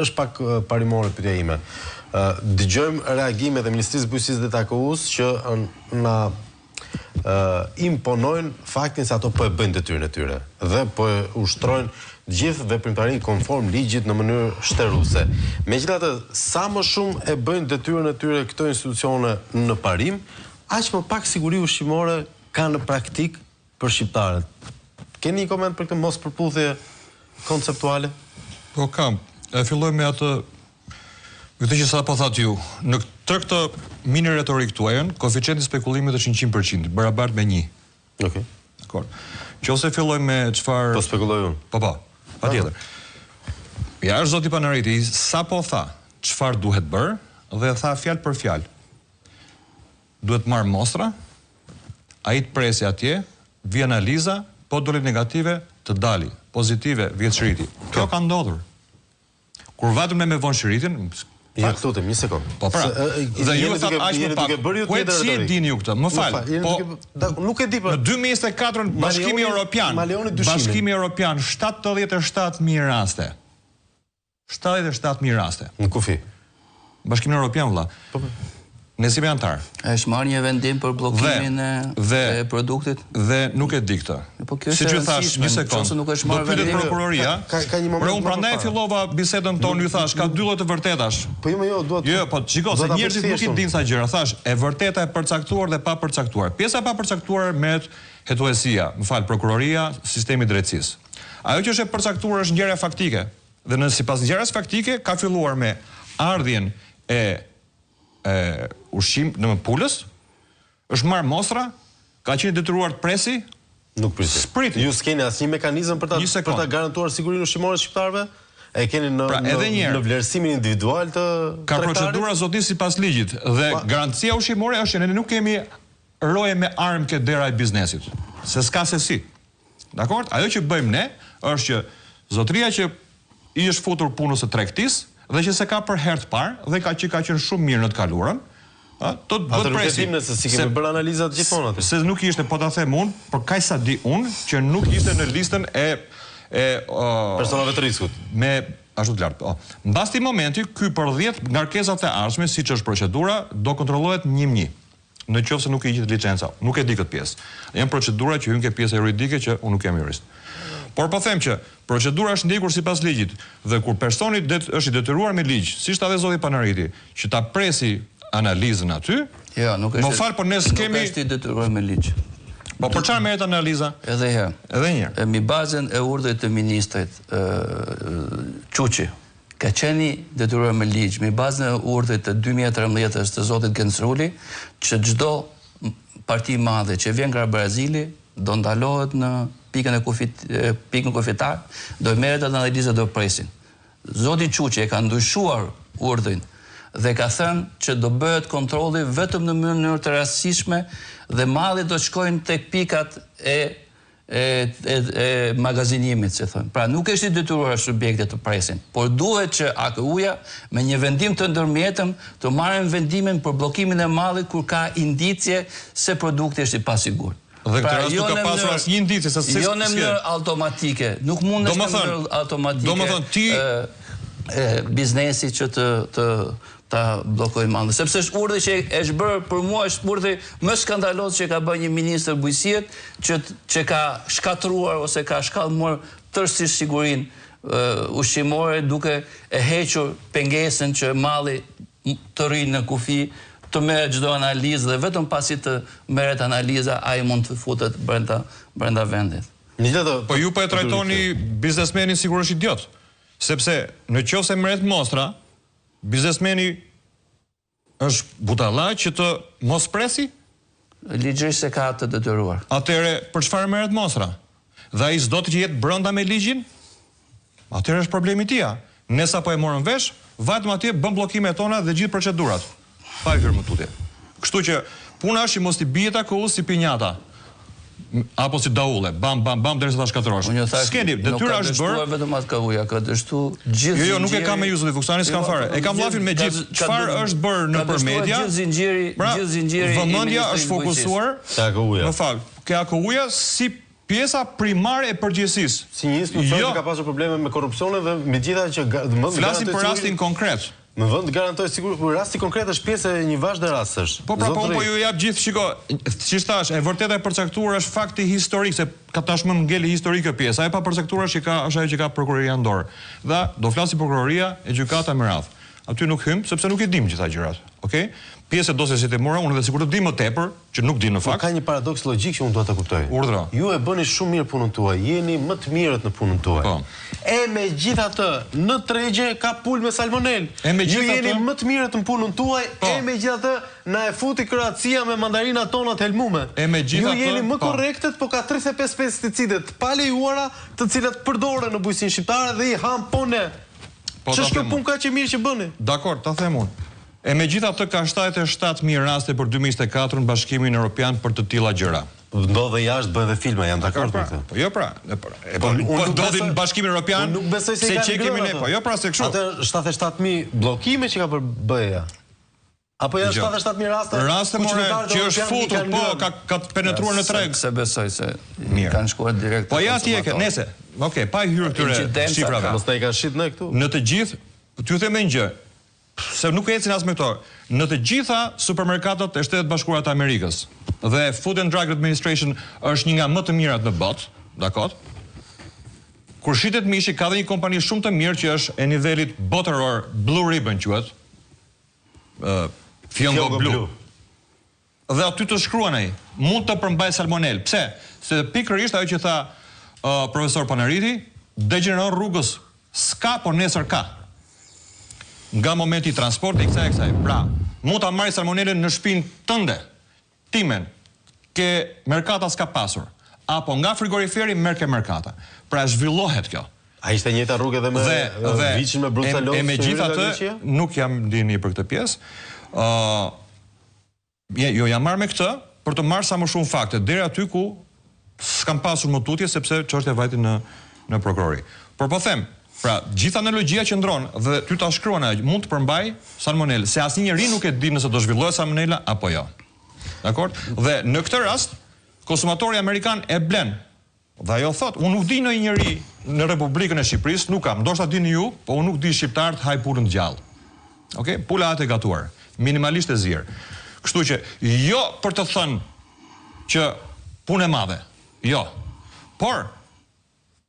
Është pak parimore pyetja ime. Dëgjojmë reagimet e Ministrisë së Bujqësisë dhe të AKU-së që na imponojnë faktin se ato po e bëjnë detyrën e tyre dhe po e ushtrojnë gjithë veprimtarinë konform ligjit në mënyrë shteruese. Megjithatë, sa më shumë e bëjnë detyrën e tyre këto institucione në parim, aq më pak siguri ushqimore ka në praktikë për shqiptarët. Keni një koment për këtë mospërputhje konceptuale? Po kam. E filloj me atë me këtë që sapo thatë ju. Në tërë këtë mini retorikë tuajën, koeficienti i spekulimit është 100%, barabartë me 1. Okej. Okay. Dakor. Qofse filloj me çfarë Po spekuloj unë. Po po. Patjetër. Ja është zoti Panariti, sapo tha çfarë duhet bërë dhe tha fjalë për fjalë. Duhet marrë mostra, ai të presi atje, vjen analiza, po doli negative, të dali, pozitive, vihet shiriti. Kjo ka ndodhur. Kur vajtëm ne me vonë shiritin, Jo, të lutem, një sekond. Po pra, dhe ju e thatë aq më pak. Ku e si e dini ju këtë? Më fal. Po nuk e di po. Në 2024 Bashkimi Evropian, Bashkimi Evropian 77000 raste. 77.000 raste. Në kufi. Bashkimin Evropian vëlla. Po, po. Ne s'jemi anëtar. Është marrë një vendim për bllokimin e dhe, e produktit? Dhe nuk e di këtë. Po kjo është e rëndësishme. Një sekond. Nuk është marrë vendim. Do pyetet prokuroria. Ka, ka një moment. Pra unë prandaj fillova bisedën tonë, ju thash, ka dy lloje të vërtetash. Po jo, jo, dua të Jo, po shiko se njerëzit nuk i dinë ca gjëra. Thash, e vërteta e përcaktuar dhe pa përcaktuar. Pjesa e papërcaktuar merret hetuesia, më fal, prokuroria, sistemi i drejtësisë. Ajo që është e përcaktuar është ngjarja faktike. Dhe në sipas ngjarjes faktike ka filluar me ardhjen e e ushqim, në pulës. Është marrë mostra, ka qenë i detyruar të presi? Nuk priti. S'priti. Ju s'keni asnjë mekanizëm për ta për ta garantuar sigurinë ushqimore të shqiptarëve? E keni në pra, në, në vlerësimin individual të Ka procedura zotni sipas ligjit dhe pa, garancia ushqimore është që ne nuk kemi roje me armë ke dera e biznesit. Se s'ka se si. Dakord? Ajo që bëjmë ne është që zotëria që i është futur punës së tregtisë dhe që s'e ka për herë të parë dhe ka që ka qenë shumë mirë në të kaluarën, ë, do të Atë nuk e dimë ne se s'i kemi bërë analizat gjithmonë aty. Se nuk ishte, po ta them unë, për kaq sa di unë, që nuk ishte në listën e e personave të riskut. Me ashtu të lartë, po. Mbas këtij momenti, ky për 10 ngarkesat e ardhshme, siç është procedura, do kontrollohet një më një. Në qoftë se nuk i hiqet licenca, nuk e di këtë pjesë. Janë procedura që hyjnë ke pjesa juridike që unë nuk jam jurist. Por po them që procedura është ndjekur sipas ligjit dhe kur personi det, është i detyruar me ligj, siç tha dhe zoti Panariti, që ta presi analizën aty, Jo, nuk është. Më fal, por ne s'kemi Nuk është i detyruar me ligj. Po për çfarë merret analiza? Edhe një herë. Edhe një herë. E mbi bazën e urdhrit të ministrit ë Çuçi, Ka qenë i detyruar me ligj, mbi bazën e urdhrit të 2013-ës të zotit Genc Ruli, që çdo parti malli që vjen nga Brazili do ndalohet në pikën e kufit, pikën kufitare, do merret analiza do presin. Zoti Çuçi e ka ndryshuar urdhrin dhe ka thënë që do bëhet kontrolli vetëm në mënyrë të rastësishme dhe malli do të shkojnë tek pikat e e e e magazinimit, si thonë. Pra nuk është i detyruar subjektet të presin, por duhet që AKU-ja me një vendim të ndërmjetëm të marrin vendimin për bllokimin e mallit kur ka indicie se produkti është i pasigurt. Dhe pra, këtë rast jo nuk ka pasur asnjë indicie se si Jo në mënyrë automatike, nuk mund të në mënyrë automatike. Domethënë ti e, biznesi që të të ta bllokojë mallin. Sepse është urdhri që është bërë për mua është urdhri më skandaloz që ka bërë një ministër bujqësie që që ka shkatërruar ose ka shkallmuar tërësisht sigurinë ushqimore duke e hequr pengesën që malli të rrijë në kufi, të merret çdo analizë dhe vetëm pasi të merret analiza ai mund të futet brenda brenda vendit. Megjithatë, po ju po e trajtoni biznesmenin sikur është idiot. Sepse në qoftë se merret mostra, Biznesmeni është budalla që të mos presi? Ligjërisht s'e ka të detyruar. Atëherë, për çfarë merret mostra? Dhe ai s'do të jetë brenda me ligjin? Atëherë është problemi i tij. Ne sapo e morëm vesh, vajtëm atje, bëmë bllokimet tona dhe gjithë procedurat. Pa hyrë më tutje. Kështu që puna është që mos t'i bihet AKU si pinjata apo si daulle, bam bam bam derisa ta shkatërrosh. Unë ju thash, S'keni, nuk detyra ka është bërë. dështuar vetëm AKU-ja, ka dështu gjithë Jo, jo, nuk e kam me ju zoti Vuksani, s'kam Jo, fare. E kam gjithë- llafin me ka- gjithë ka çfarë dë- është bërë ka nëpër dështuar media. gjithë zinxhiri, Pra, gjithë zinxhiri i vëmendja Ministrisë është së Bujqësisë. fokusuar, Te AKU-ja. më fal, ke AKU-ja si pjesa primare e përgjegjësisë. Si një institucion Jo, që ka pasur probleme me korrupsionin dhe megjithatë që ga- në vend Flasim garantoi për sigurinë- rastin konkret. Në vend garantoi siguri, por rasti konkret është pjesë e një vazhde rastesh. Po pra, po unë po Zotëri, ju jap gjithë, shiko, siç thash, e vërteta e përcaktuar është fakti historik, se ka tashmë ngeli historik kjo pjesë. Ajo e papërcaktuar është që ka është ajo që ka prokuroria në dorë. Dhe do flasi prokuroria e gjykata me radhë. Aty nuk hym sepse nuk i dim gjitha gjërat. Okej? Pjesë e dosjes hetimore, unë edhe sikur të di më tepër, që nuk di në Po fakt. ka një paradoks logjik që unë dua ta kuptoj. Urdhëro. Ju e bëni shumë mirë punën tuaj, jeni më të mirët në punën tuaj. Po. E megjithatë, në tregje ka pulë me salmonel. E megjithatë- Ju jeni më të mirët në punën tuaj, Po. e megjithatë na e futi Kroacia me mandarinat tona të helmume. E megjithatë, Ju jeni më po. korrektët, po ka 35 pesticide të palejuara, të cilat përdoren në bujqësinë shqiptare dhe i ham po ne. Po, ta Ç'është kjo them punë kaq e mirë që bëni? Dakor, ta them unë. E megjithatë ka 77.000 raste për 2024 në Bashkimin Europian për të tilla gjëra. Ndodh dhe jashtë bëhen dhe filma, jam dakord me këtë. Po jo pra, e po, e po, unë po nuk ndodhin besoj- në Bashkimin Europian. Unë nuk besoj se i se kanë që kemi ngrënë ne, ato. po jo pra se kështu. Atë 77000 bllokime që ka bërë BE-ja. Apo janë Dëgjo. 77000 raste? Raste ku more qytetarët që është europianë i futur, kanë po ngrënë. ka ka penetruar në treg. Se besoj se Mirë. kanë shkuar direkt. Po te ja ti e ke, konsumatorët. nese. Okej, pa i hyrë këtyre Incidenca shifrave. ka. Mos na i kanë shit ne këtu. Në të gjithë, t'ju them një gjë, se nuk ecin as me këto. Në të gjitha supermerkatet e Shtetet Bashkuara të Amerikës dhe Food and Drug Administration është një nga më të mirat në botë, dakor? Kur shitet mishi ka dhe një kompani shumë të mirë që është e nivelit botëror, Blue Ribbon quhet. Ë Fiongo Fiongo Blue. Blue. Dhe aty të shkruan ai, mund të përmbaj salmonel. Pse? Se pikërisht ajo që tha uh, profesor Panariti, degjeneron rrugës. S'ka, por nesër ka. Nga momenti i transportit, kësaj e kësaj. Pra, mund ta marrë salmonelën në shtëpinë tënde. timen ke merkata s'ka pasur, apo nga frigoriferi merr ke merkata. Pra zhvillohet kjo. A ishte e njëjta rrugë edhe me dhe, viçin me brucelozë? E, e megjithatë, nuk jam në dijeni për këtë pjesë. Ë uh, jo, jam marrë me këtë për të marrë sa më shumë fakte deri aty ku s'kam pasur më tutje sepse çështja vajti në në prokurori. Por po them, pra gjithë analogjia qëndron dhe ty ta shkruan ajo, mund të përmbajë salmonelë, se asnjë njeri nuk e di nëse do zhvillohet salmonela apo jo. Dakord? Dhe në këtë rast konsumatori amerikan e blen Dhe ajo thotë, unë nuk di ndonjë njeri në Republikën e Shqipërisë, nuk kam, ndoshta dini ju, po unë nuk di shqiptar të hajë pulën të gjallë. Okej? Pula hahet e gatuar, minimalisht e zier. Kështu që jo për të thënë që punë e madhe. Jo. Por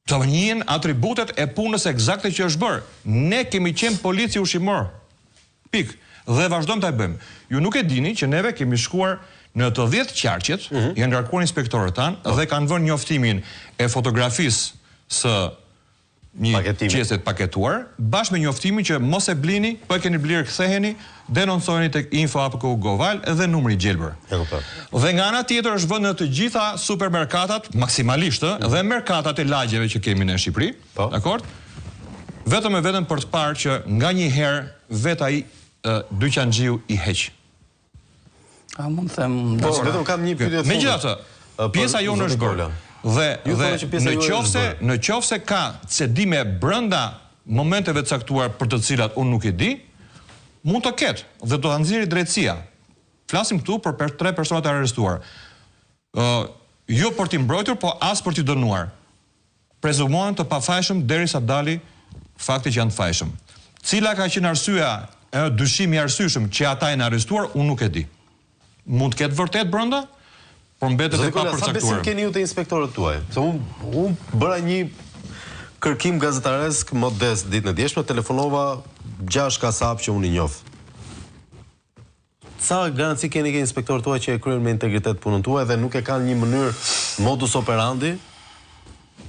të njihen atributet e punës ekzakte që është bërë. Ne kemi qenë polici ushqimor. Pikë. Dhe vazhdojmë ta bëjmë. Ju nuk e dini që neve kemi shkuar në të dhjetë qarqet, janë ngarkuar inspektorët tanë dhe kanë vënë njoftimin e fotografisë së një qese të paketuar, bashkë me njoftimin që mos e blini, po e keni blerë ktheheni, denoncojeni tek info apku gov.al dhe numri i gjelbër. Dhe nga ana tjetër është vënë në të gjitha supermerkatat, maksimalisht ë, dhe merkatat e lagjeve që kemi në Shqipëri, dakord? Vetëm e vetëm për të parë që nganjëherë vetë ai dyqanxhiu i heq. A mund të them Po, vetëm kam një pyetje të fundit. Megjithatë, pjesa jonë është bërë. Dhe dhe në qoftë se në qoftë se ka cedime brenda momenteve të caktuar për të cilat unë nuk i di, mund të ketë dhe do ta nxjerrë drejtësia. Flasim këtu për per, tre personat e arrestuar. Ë, jo për t'i mbrojtur, po as për t'i dënuar. Prezumohen të pafajshëm derisa dali fakti që janë të fajshëm. Cila ka qenë arsyeja, ë, dyshimi i arsyeshëm që ata janë arrestuar, unë nuk e di. Mund të ketë vërtet brenda, por mbetet e Zoti Kola, sa besim papërcaktuar. keni ju te inspektorët tuaj? Se unë unë bëra një kërkim gazetaresk modest ditën e djeshme, telefonova gjashtë kasapë që unë i njoh. Sa garanci keni ke inspektorët tuaj që e kryejnë me integritet punën tuaj dhe nuk e kanë një mënyrë modus operandi,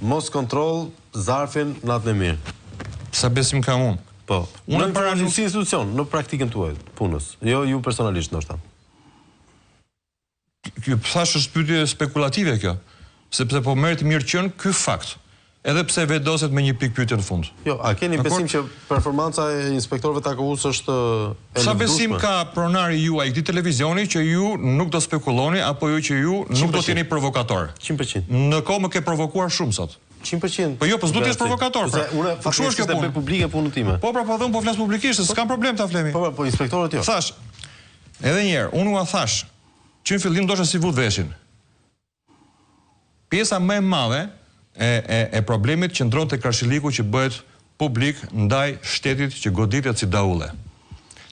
mos kontroll, zarfin, natën e mirë. Sa besim kam unë? Po. Unë para nuk si institucion, në praktikën tuaj të punës, jo ju personalisht ndoshta. Ju thashë është pyetje spekulative kjo, sepse po merret i mirëqenë ky fakt, edhe pse vendoset me një pikëpyetje në fund. Jo, a keni besim që performanca e inspektorëve të AKU-së është e lëvdueshme? Sa besim ka pronari juaj i këtij televizioni që ju nuk do spekuloni apo ju që ju nuk do të jeni provokator? 100%. Në kohë më ke provokuar shumë sot. 100%. Po jo, po s'duhet të jesh provokator. Pra. Unë po kështu është kjo punë. Publike punën time. Po pra, po dhe unë po flas publikisht, se s'kam problem ta flemi. Po pra, po inspektorët jo. Thashë, Edhe një herë, unë ua thashë, që në fillim ndoshta s'i vutë veshin. Pjesa më e madhe e e e problemit qëndron te karshilliku që bëhet publik ndaj shtetit që goditet si daulle.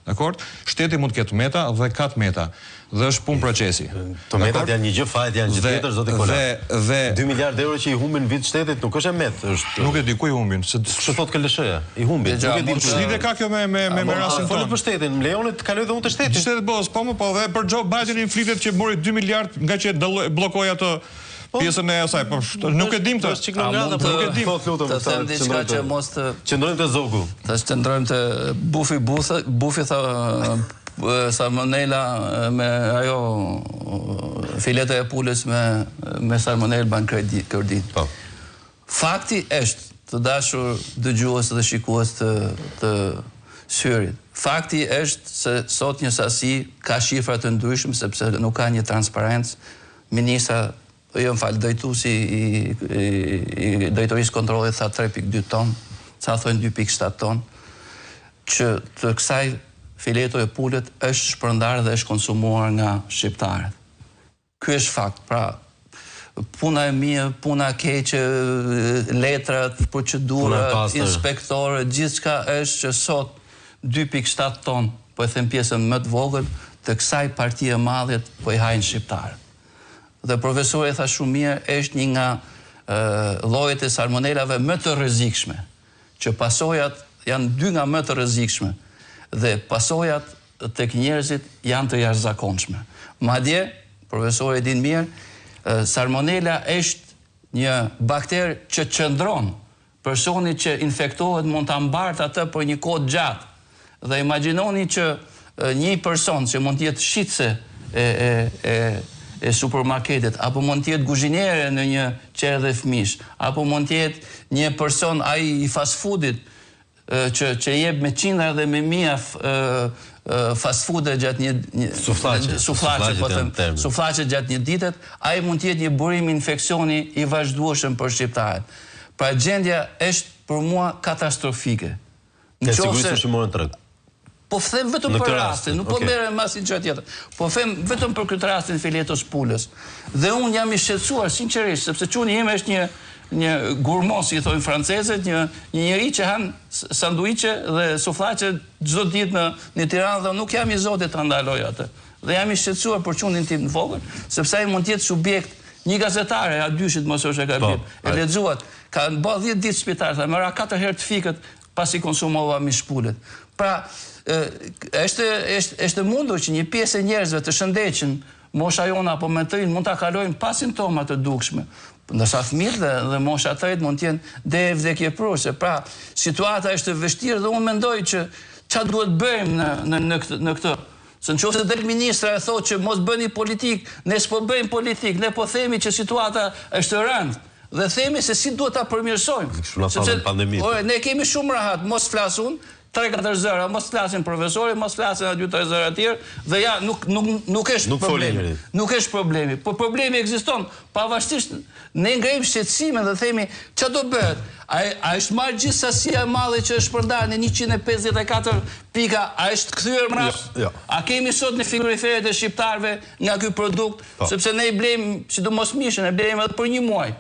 Dakord? Shteti mund të ketë të meta dhe ka të meta dhe është punë procesi. Të metat janë një gjë, fajet janë gjë tjetër, zoti Kola. Dhe dhe 2 miliardë euro që i humbin në vit shtetit nuk është e metë, është Nuk e di ku i humbin, se Kështu thotë KLSH-ja, i humbin. Nuk e di. Ç'lidhje ka kjo me me me rastin tonë? Folët për shtetin, më lejoni të kaloj dhe unë te shteti. Shtetit bos, po më po dhe për Joe Bidenin flitet që mori 2 miliardë nga që bllokoi atë po, pjesën e asaj, po nuk e dim këtë. Është çik në po nuk e dim. Po lutem, të them diçka që mos të qëndrojmë te Zogu. Të qëndrojmë te Bufi Bufi, Bufi tha salmonela me ajo fileta e pulës me me salmonelë bën kërdi, kërdi. Po. Fakti është, të dashur dëgjues dhe shikues të të syrit. Fakti është se sot një sasi ka shifra të ndryshme sepse nuk ka një transparencë Ministra, jo më fal, drejtuesi i i drejtorisë kontrollit tha 3.2 ton, ca thonë 2.7 ton, që të kësaj fileto e pulët është shpërndarë dhe është konsumuar nga shqiptarët. Ky është fakt, pra puna e mirë, puna e keqe, letrat, procedurat, inspektorët, gjithçka është që sot 2.7 ton po e them pjesën më të vogël, të kësaj partie e madhe po i hajnë shqiptarët. Dhe profesori e tha shumë mirë, është një nga llojet e salmonelave më të rrezikshme, që pasojat janë dy nga më të rrezikshme dhe pasojat tek njerëzit janë të jashtëzakonshme. Madje, profesori e din mirë, salmonela është një bakter që qëndron Personi që infektohet mund ta mbartë atë për një kohë të gjatë. Dhe imagjinoni që një person që mund të jetë shitëse e e e e supermarketit, apo mund të jetë guzhiniere në një çerdhe fëmijësh, apo mund të jetë një person ai i fast foodit që që jep me qindra dhe me mija fast foode gjatë një, një sufllaqe, sufllaqe po them, sufllaqe gjatë një dite, ai mund të jetë një burim infeksioni i vazhdueshëm për shqiptarët. Pra gjendja është për mua katastrofike. Në qoftë se ushqimore në treg. Po them vetëm për rastin, nuk po merrem me asnjë gjë tjetër. Po them vetëm për këtë rastin filetos pulës. Dhe unë jam i shqetësuar sinqerisht, sepse çuni im është një një gurmand, si i thonë francezët, një një njeri që han sanduiçe dhe sufllaqe çdo ditë në në Tiranë dhe nuk jam i zoti ta ndaloj atë. Dhe jam i shqetësuar për çunin tim të vogël, sepse ai mund të jetë subjekt një gazetare e A2-shit mos është e gabim. Po, e lexuat, ka bë 10 ditë spital, tha, më ra katër herë të fikët pasi konsumova mish pule. Pra, është është është e mundur që një pjesë e njerëzve të shëndetshëm, mosha jonë apo më të rinj mund ta kalojnë pa simptoma të dukshme, ndërsa fëmijët dhe, dhe mosha e tretë mund të jenë deri vdekjeprurëse. Pra, situata është e vështirë dhe unë mendoj që ça duhet bëjmë në në në këtë në këtë Se në qoftë se del ministra e thotë që mos bëni politikë, ne s'po bëjmë politikë, ne po themi që situata është e rëndë dhe themi se si duhet ta përmirësojmë. Sepse ore, ne kemi shumë rahat, mos flas unë, tre katër zëra, mos flasin profesori, mos flasin dy tre zëra të tjerë dhe ja nuk nuk nuk është nuk problemi. Nuk është problemi, por problemi ekziston, pavarësisht ne ngrejmë shqetësimin dhe themi ça do bëhet? A a është marrë gjithë sasia e madhe që është shpërndarë në 154 pika, a është kthyer mbrapsht? Jo, jo. A kemi sot në frigoriferët e shqiptarëve nga ky produkt? Po. Sepse ne i blejmë, sidomos mishin, e blejmë edhe për një muaj.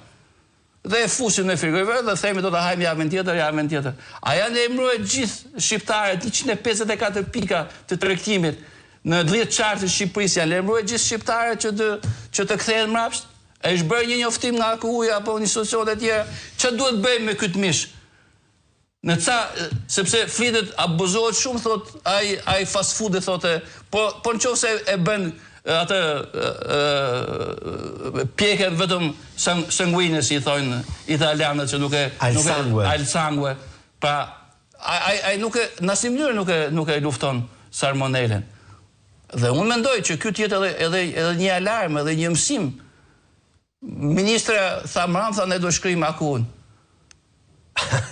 Dhe e fusim në frigorifer dhe themi do ta hajmë javën tjetër, javën tjetër. A janë lajmëruar gjithë shqiptarët 154 pika të tregtimit në 10 qarqe të Shqipërisë janë lajmëruar gjithë shqiptarët që të që të kthehen mbrapsht? A është bërë një njoftim nga AKU-ja apo institucionet e tjera? Ça duhet bëjmë me këtë mish? Në ca, sepse flitet, abuzohet shumë, thot, ai, ai fast food-i thote, po, po në qoftë se e bën atë pjekën vetëm sanguine, si i thonë italianët, që nuk e... Al sangue. Al sangue. Pra, ai, ai nuk e, në asnjë mënyrë nuk e, nuk e lufton salmonelen. Dhe unë mendoj që ky të jetë edhe, edhe, edhe një alarm, edhe një mësim Ministrja tha mram, tha ne do shkrijmë AKU-n.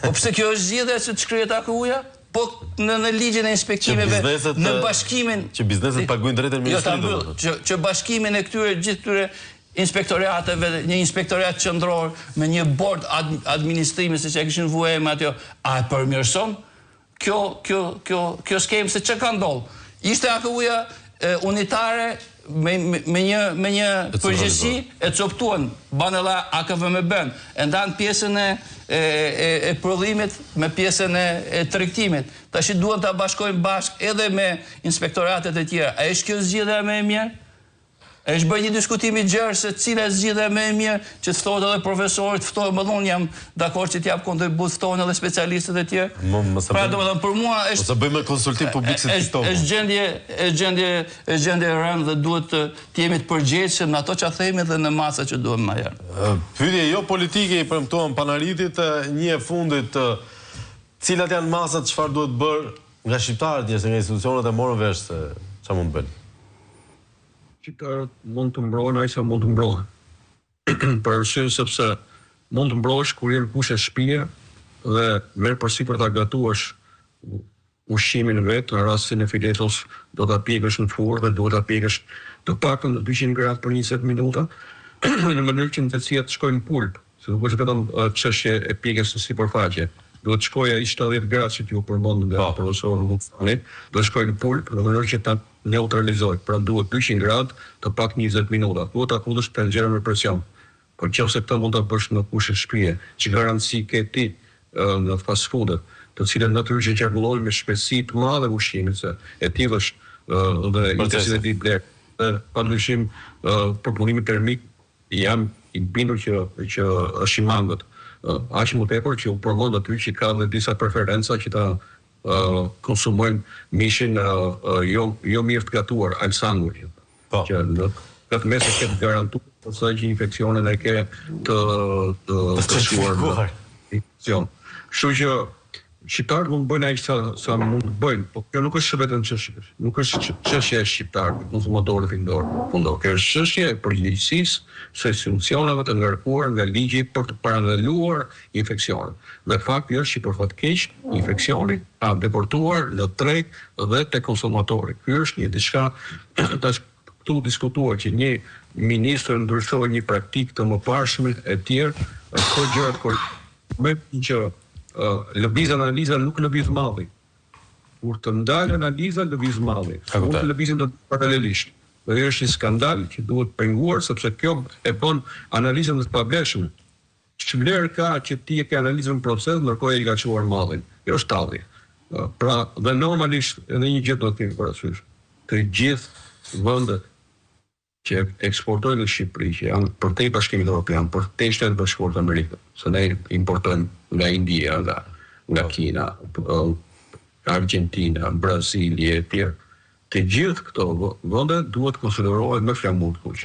Po pse kjo është zgjidhja që të shkrihet AKU-ja? Po në në ligjin e inspektimeve, në bashkimin që bizneset paguajnë drejt në ministri jo, do që që bashkimin e këtyre gjithë këtyre inspektoriateve, një inspektoriat qendror me një bord ad, administrimi siç e kishin vu emrin aty, a e përmirëson? Kjo, kjo, kjo, kjo skemë se çka ka ndodhur. Ishte AKU-ja unitare me, me, me një me një përgjegjësi e coptuan, banë edhe AKVMB-n, e ndan pjesën e e e, e prodhimit me pjesën e, e tregtimit. Tashi duan ta bashkojnë bashkë edhe me inspektoratet e tjera. A është kjo zgjidhja më e mirë? Është bërë një diskutim i gjerë se cila është zgjidhja më e mirë, që të ftohet edhe profesori, të ftohem edhe unë jam dakord që të jap kontribut, ftohen edhe specialistët e tjerë. Pra domethënë për mua është Mos e bëjmë konsultim publik si TikTok. Është gjendje, është gjendje, është gjendje e rëndë dhe duhet të, të jemi të përgjegjshëm në ato që themi dhe në masat që duhet marrë. Pyetje jo politike i premtuam Panaritit, një e fundit, cilat janë masat çfarë duhet bërë nga shqiptarët, njerëz nga institucionet e morën vesh se çfarë mund të bëjnë. Shqiptarët mund të mbrohen aq sa mund të mbrohen. Për arsye sepse mund të mbrohesh kur je në kushte shtëpie dhe merr përsipër ta gatuash ushqimin vetë, në rastin e filetos do ta pjekësh në furrë dhe duhet ta pjekësh të paktën në 200 gradë për 20 minuta, në mënyrë që nxehtësia të shkojë në pulpë. Se nuk është vetëm çështje e pjekjes në sipërfaqe. Duhet të shkojë ai 70 gradë që ju përmend nga po. profesori Vuksani, duhet të shkojë në pulpë në mënyrë që ta neutralizojë. Pra duhet 200 gradë të paktën 20 minuta. Duhet ta futësh në tenxhere me presion. Po qoftë se këtë mund ta bësh në kushte shtëpie, ç'garanci ke ti në fast food-et, të cilët natyrisht që qarkullojnë me shpejtësi të madhe ushqimin, se e tillë është dhe intensiteti i blerjes dhe padyshim përpunimi termik Jam i bindur që që është i mangët. Aq më tepër që u përmend aty që ka dhe disa preferenca që ta konsumojnë mishin jo jo mirë të gatuar, al sangue. Po. Që në këtë mes e ke të garantuar pastaj që infeksionin e ke të të të shuar. Infeksion. Kështu që. Shqiptarët mund të bëjnë aq sa sa mund të bëjnë, po kjo nuk është vetëm çështje, nuk është çështje e shqiptarëve, konsumatorëve findor, fundor. Kjo është çështje e përgjegjësisë së institucioneve të ngarkuara nga ligji për të parandaluar infeksionet. Dhe fakti është që për fat keq, infeksioni ka depërtuar në treg dhe te konsumatori. Ky është një diçka tash këtu u diskutua që një ministër ndryshoi një praktikë të mëparshme e tjerë, këto gjërat kur me që lëviz analiza nuk lëviz malli. Kur të ndalë analiza lëviz malli. Mund të lëvizin të paralelisht. Dhe është një skandal që duhet penguar sepse kjo e bën analizën të pavlefshme. Ç'vlerë ka që ti e ke analizën në proces ndërkohë ai ka çuar mallin. Kjo është tallje. Pra, dhe normalisht edhe një gjë duhet të kemi parasysh. Të gjithë vendet që eksportojnë në Shqipëri, që janë përtej Bashkimit Evropian, përtej Shteteve të Bashkuara të Amerikës, se ne importojmë nga India, nga nga Kina, Argjentina, Brazili e tjerë, të gjithë këto vende duhet të konsiderohen me flamur të kuq.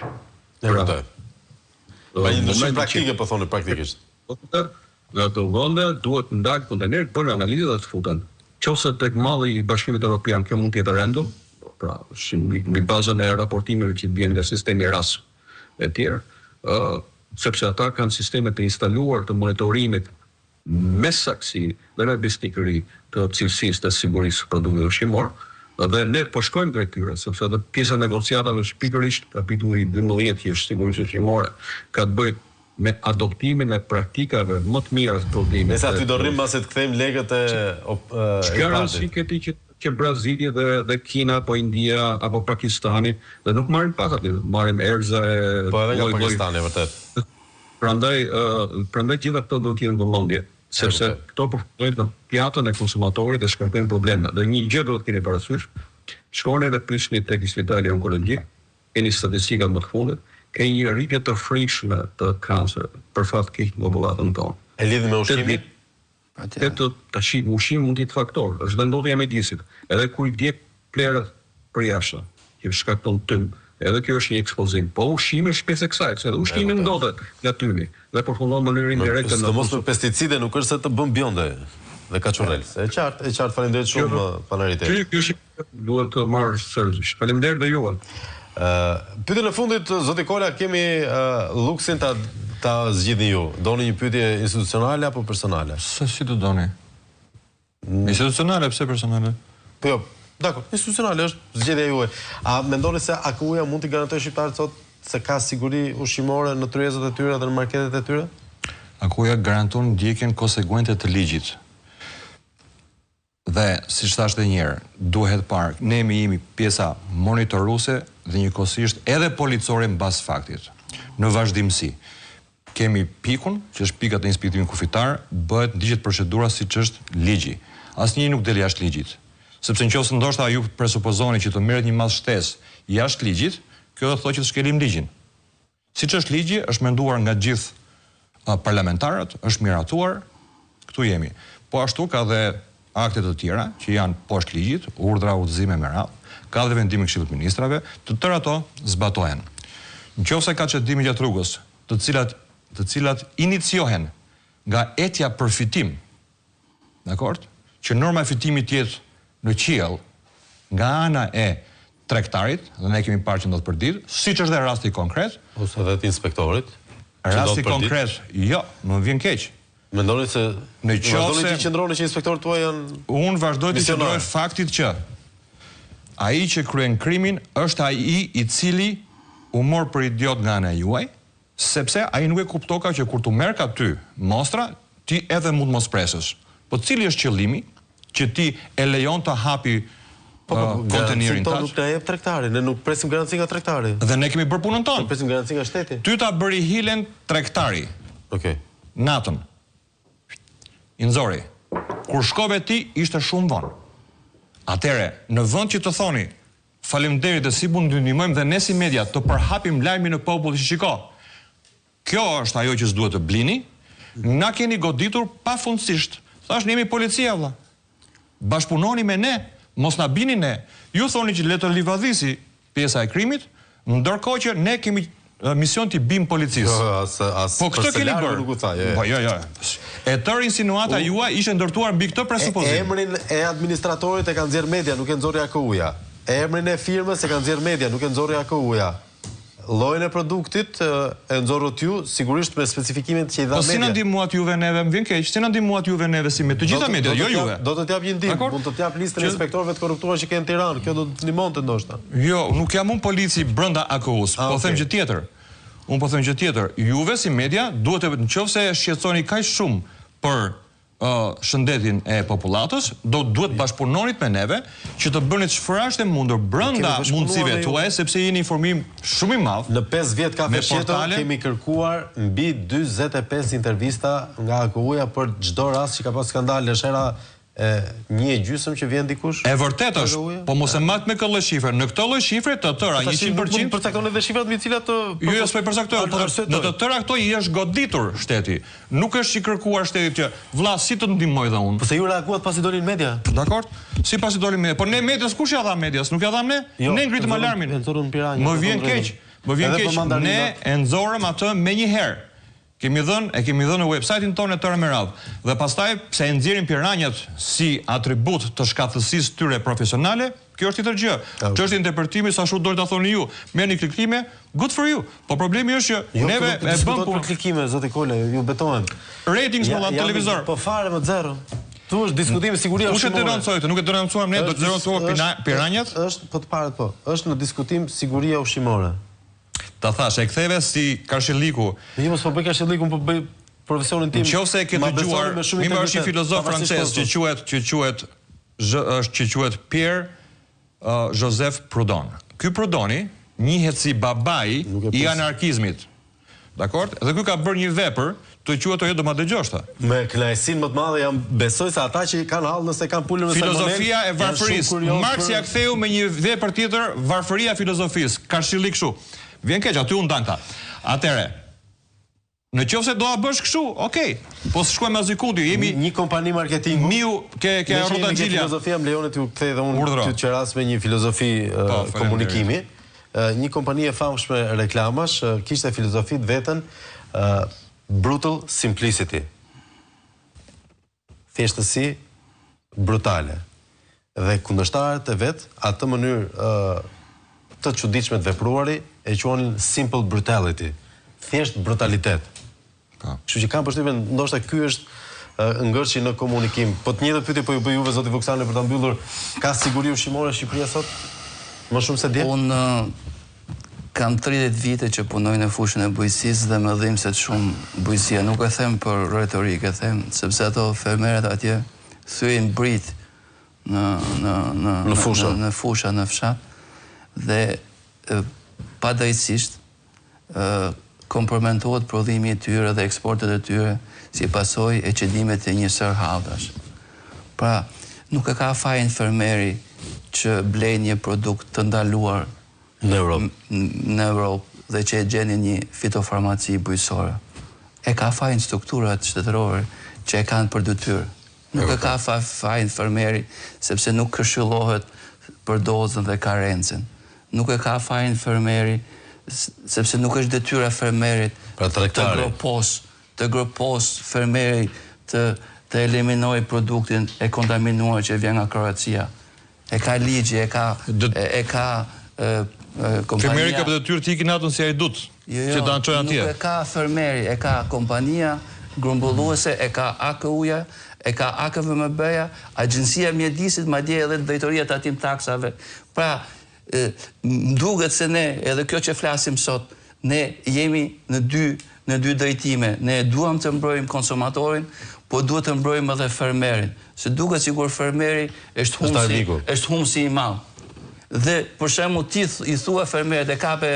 E kuptoj. Pra një ndryshim praktike po thoni praktikisht. Në ato vende duhet të ndalë kontejnerët, bëjnë analizë dhe të futen. Qoftë se tek malli i Bashkimit Evropian kjo mund të jetë random, pra mbi bazën e raportimeve që vjen nga sistemi RAS e tjerë, ë sepse ata kanë sisteme të instaluar të monitorimit me saktësi dhe me besnikëri të cilësisë dhe sigurisë së produktit ushqimor dhe ne po shkojmë drejt tyre, sepse edhe pjesa e negociatave është pikërisht kapitulli 12 që është sigurisë ushqimore, ka të bëjë me adoptimin e praktikave më të mira të prodhimit. Nëse aty do rrim mbasi të kthejmë lekët e Ç'garanci ke ti që që Brazili dhe dhe Kina apo India apo Pakistani dhe nuk marrim pak aty, marrim erëza e Po edhe nga Pakistani vërtet. Prandaj prandaj gjitha këto duhet të jenë në vëmendje, sepse këto përfundojnë në pjatën e konsumatorit dhe shkaktojnë probleme. Dhe një gjë duhet të keni parasysh, shkoni dhe pyesni tek Spitali Onkologjik, keni statistikat më të fundit, ke një rritje të frikshme të kancereve, për fat të keq në popullatën tonë. E lidhni me ushqimin? Tetë, tashi ushqimi mund të jetë faktor, është dhe ndotja e mjedisit. Edhe kur i djeg plehrat përjashta, që shkakton tym, edhe kjo është një ekspozim. Po ushqimi është pjesë e kësaj, se edhe ushqimi ndotet nga tymi dhe përfundon në mënyrë indirekte në Sidomos me pesticide nuk është se të bën bjonde dhe kaçurrel. E qartë, e qartë, faleminderit shumë Panarit. Ky është Duhet të marrë seriozisht. Faleminderit dhe juve. Pyetjen e fundit zoti Kola kemi luksin ta ta zgjidhni ju. Doni një pyetje institucionale apo personale? Se si të doni. Institucionale, pse personale? Po jo, dakor, institucionale është zgjedhja juaj. A mendoni se AKU-ja mund t'i garantojë shqiptarët sot se ka siguri ushqimore në tryezat e tyre dhe në marketet e tyre? AKU-ja garanton ndjekjen konsekuente të ligjit. Dhe, siç thashë edhe një herë, duhet parë, ne jemi pjesa monitoruese dhe njëkohësisht edhe policore mbas faktit. Në vazhdimësi. Kemi pikun, që është pika të inspektimit kufitar, bëhet ndiqet procedura siç është ligji. Asnjë nuk del jashtë ligjit. Sepse në qoftë se ndoshta ju presupozoni që të merret një masë shtesë jashtë ligjit, kjo do të thotë që të shkelim ligjin. Siç është ligji, është menduar nga gjithë parlamentarët, është miratuar, këtu jemi. Po ashtu ka dhe akte të tjera që janë poshtë ligjit, urdhra, udhëzime me radhë, ka dhe vendime të Këshillit të Ministrave, të tëra ato zbatohen. Në qoftë se ka çedime gjatë rrugës, të cilat të cilat iniciohen nga etja për fitim, Dakord? Që norma e fitimit të jetë në qiell nga ana e tregtarit, dhe ne kemi parë që ndodh përditë, siç është dhe rasti konkret. Ose dhe të inspektorit. Rasti konkret, jo, më vjen keq. Mendoni se në qoftë vazhdoni të qëndroni që inspektorët tuaj janë Unë vazhdoj të qëndroj faktit që ai që kryen krimin është ai i cili u mor për idiot nga ana juaj, Sepse ai nuk e kuptoka që kur t'u merrka ty mostra, ti edhe mund mos presësh. Po cili është qëllimi që ti e lejon të hapi Po, po, po, kontejnerin tat? Nuk na jep tregtari, ne nuk presim garanci nga tregtari. Dhe ne kemi bërë punën tonë. Ne presim garanci nga shteti. Ty ta bëri hilen tregtari. Okej. Natën. I nxori. Kur shkove ti ishte shumë vonë. Atëherë, në vend që të thoni, Faleminderit dhe si mund t'ju ndihmojmë dhe ne si media të përhapim lajmin në popull që shiko kjo është ajo që s'duhet të blini, na keni goditur pafundësisht. Thashë ne jemi policia vëlla. Bashkëpunoni me ne, mos na bini ne. Ju thoni që le të livadhisi pjesa e krimit, ndërkohë që ne kemi mision t'i bim policisë. Jo, as as po këtë keni bërë. Nuk u tha, jo, jo. Po jo, jo. E tërë insinuata juaj ishte ndërtuar mbi këtë presupozim. Emrin e administratorit e ka nxjerrë media, nuk e nxorri AKU-ja. Emrin e firmës e ka nxjerrë media, nuk e nxorri AKU-ja. Llojin e produktit e nxorrët ju, sigurisht me specifikimet që i dha media. Po si na ndihmuat juve neve, më vjen keq, si na ndihmuat juve neve si me të gjitha mediat, jo juve. Do të të jap një ndihmë, mund të të jap listën e inspektorëve të korruptuar që ke në Tiranë, kjo do të të ndihmonte ndoshta. Jo, nuk jam unë polici brenda AKU-së, po them gjë tjetër. Unë po them gjë tjetër, juve si media duhet të, në qoftë se shqetësoheni kaq shumë për shëndetin e popullatës, do duhet të bashkëpunonit me neve që të bënit çfarë është e mundur brenda mundësive tuaja, sepse jeni informim shumë i madh. Në 5 vjet Kafe Shqetër kemi kërkuar mbi 45 intervista nga AKU-ja për çdo rast që ka pas skandal, është hera e një e gjysëm që vjen dikush? E vërtetë është, po mos e mat me këtë lloj shifre. Në këtë lloj shifre të tëra, 100%. Nuk përcakton edhe shifrat mbi të cilat të Jo, jo, s'po i përcaktoj, po në të tëra këto i është goditur shteti. Nuk është i kërkuar shtetit që, vlla, si të ndihmoj dhe unë. Po se ju reaguat pasi doli në media. Dakord? Si pasi doli në media? Po ne medias kush ia dha medias? Nuk ia dhamë ne? Jo, ne ngritëm alarmin. Më vjen keq. Më vjen keq. Ne e nxorëm atë menjëherë. Kemi dhënë, e kemi dhënë në website-in tonë e tëra me radhë. Dhe pastaj pse e nxjerrin piranjat si atribut të shkathtësisë tyre profesionale, kjo është tjetër gjë. Çështje interpretimi sa ashtu doni ta thoni ju. Merrni klikime, good for you. Po problemi është që jo, neve e bëmë punën. për klikime, zoti Kole, ju betohem. Ratings më dha televizor. Po fare më zero. Tu është diskutimi siguria ushqimore. Kush e denoncoi këtë? Nuk e denoncuam ne, do të denoncuam piranjat? Është, po të parët po. Është në diskutim siguria ushqimore. Ta thashë, e ktheve si karshilliku. Jo, mos po bëj karshillikun, po bëj profesionin tim. Në qoftë se e ke dëgjuar, mirë është një filozof francez që quhet që quhet është që quhet Pierre uh, Joseph Proudhon. Ky Proudhoni njihet si babai i anarkizmit. Dakord? Dhe ky ka bërë një vepër të quajtur jo do ma dëgjosh ta. Me kënaqësinë më të madhe jam besoj se ata që kanë hall nëse kanë pulën me salmonelë. Filozofia e varfërisë. Marx ia ktheu me një vepër tjetër varfëria e filozofisë. Karshillik kështu. Vjen keq aty u ndanë këta. Atëherë, në qoftë se do ta bësh kështu, okay. Po s'shkojmë asgjëkundi, jemi një kompani marketingu. Miu ke ke rrotaxhilja. Filozofia më lejoni t'ju kthej edhe unë ty të qeras me një filozofi po, komunikimi. Një kompani e famshme reklamash kishte filozofi të vetën brutal simplicity. Thjeshtësi brutale. Dhe kundërshtarët e vet atë mënyrë të çuditshme të vepruari e quanin simple brutality. Thjesht brutalitet. Po. Kështu që kam përshtypjen ndoshta ky është ngërçi në komunikim. Po të njëjtën pyetje po ju bëj juve zoti Vuksani për ta mbyllur, ka siguri ushqimore Shqipëria sot? Më shumë se dje? Unë kam 30 vite që punoj në fushën e bujqësisë dhe më dhimbset shumë bujqësia. Nuk e them për retorikë, e them sepse ato fermerët atje thyejnë brit në në në në fusha, në, në fusha, në fshat dhe padrejtësisht kompromentohet prodhimi i tyre dhe eksportet e tyre si pasojë e çedimit të një sërë hallkash. Pra, nuk e ka fajin fermeri që blen një produkt të ndaluar në Europë në Europë dhe që e gjen në një fitofarmaci bujqësore. E ka fajin strukturat shtetërore që e kanë për detyrë. Nuk e ka fajin fermeri sepse nuk këshillohet për dozën dhe karencën. Nuk e ka fajin fermeri sepse nuk është detyra e fermerit pra të groposë, të groposë fermeri të të eliminojë produktin e kontaminuar që vjen nga Kroacia. E ka ligji, e ka e ka kompania. Fermeri ka për detyrë të ikë natën si hajdut, jo, jo, që ta çojë atje. Nuk e ka fermeri, e ka kompania grumbulluese, e ka AKU-ja, e ka AKVMB-ja, Agjencia e Mjedisit, madje edhe Drejtoria e Tatim Taksave. Pra, më duket se ne, edhe kjo që flasim sot, ne jemi në dy në dy drejtime. Ne duam të mbrojmë konsumatorin, po duhet të mbrojmë edhe fermerin. Se duket sikur fermeri është humbësi, është humbësi i madh. Dhe për shembull ti i thua fermerit e kap e,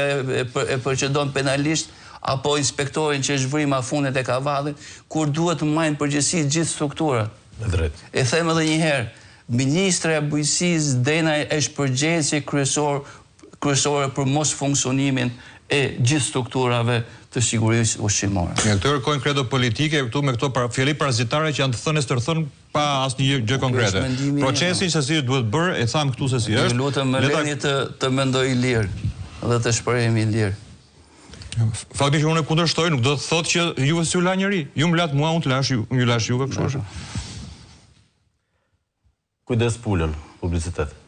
e procedon penalisht apo inspektorin që zhvrin mafunet e kavallit, kur duhet të mbajnë përgjegjësi gjithë strukturat. Me drejtë. E them edhe një herë, ministrja e Bujqësisë Denaj është përgjegjësi kryesor kryesore për mosfunksionimin e gjithë strukturave të sigurisë ushqimore. Nga këto kërkojnë kredo politike këtu me këto pra, fjali parazitare që janë të thënë e stërthënë pa asnjë gjë konkrete. Procesin se si duhet bërë, e thamë këtu se si është. Ju lutem më leni të të mendoj i lirë dhe të shprehem i lirë. Fakti që unë e kundërshtoj nuk do të thotë që juve s'ju la njeri. Ju më latë mua, unë të lash ju, ju lash juve, kështu është. Kujdes pulën, publicitet.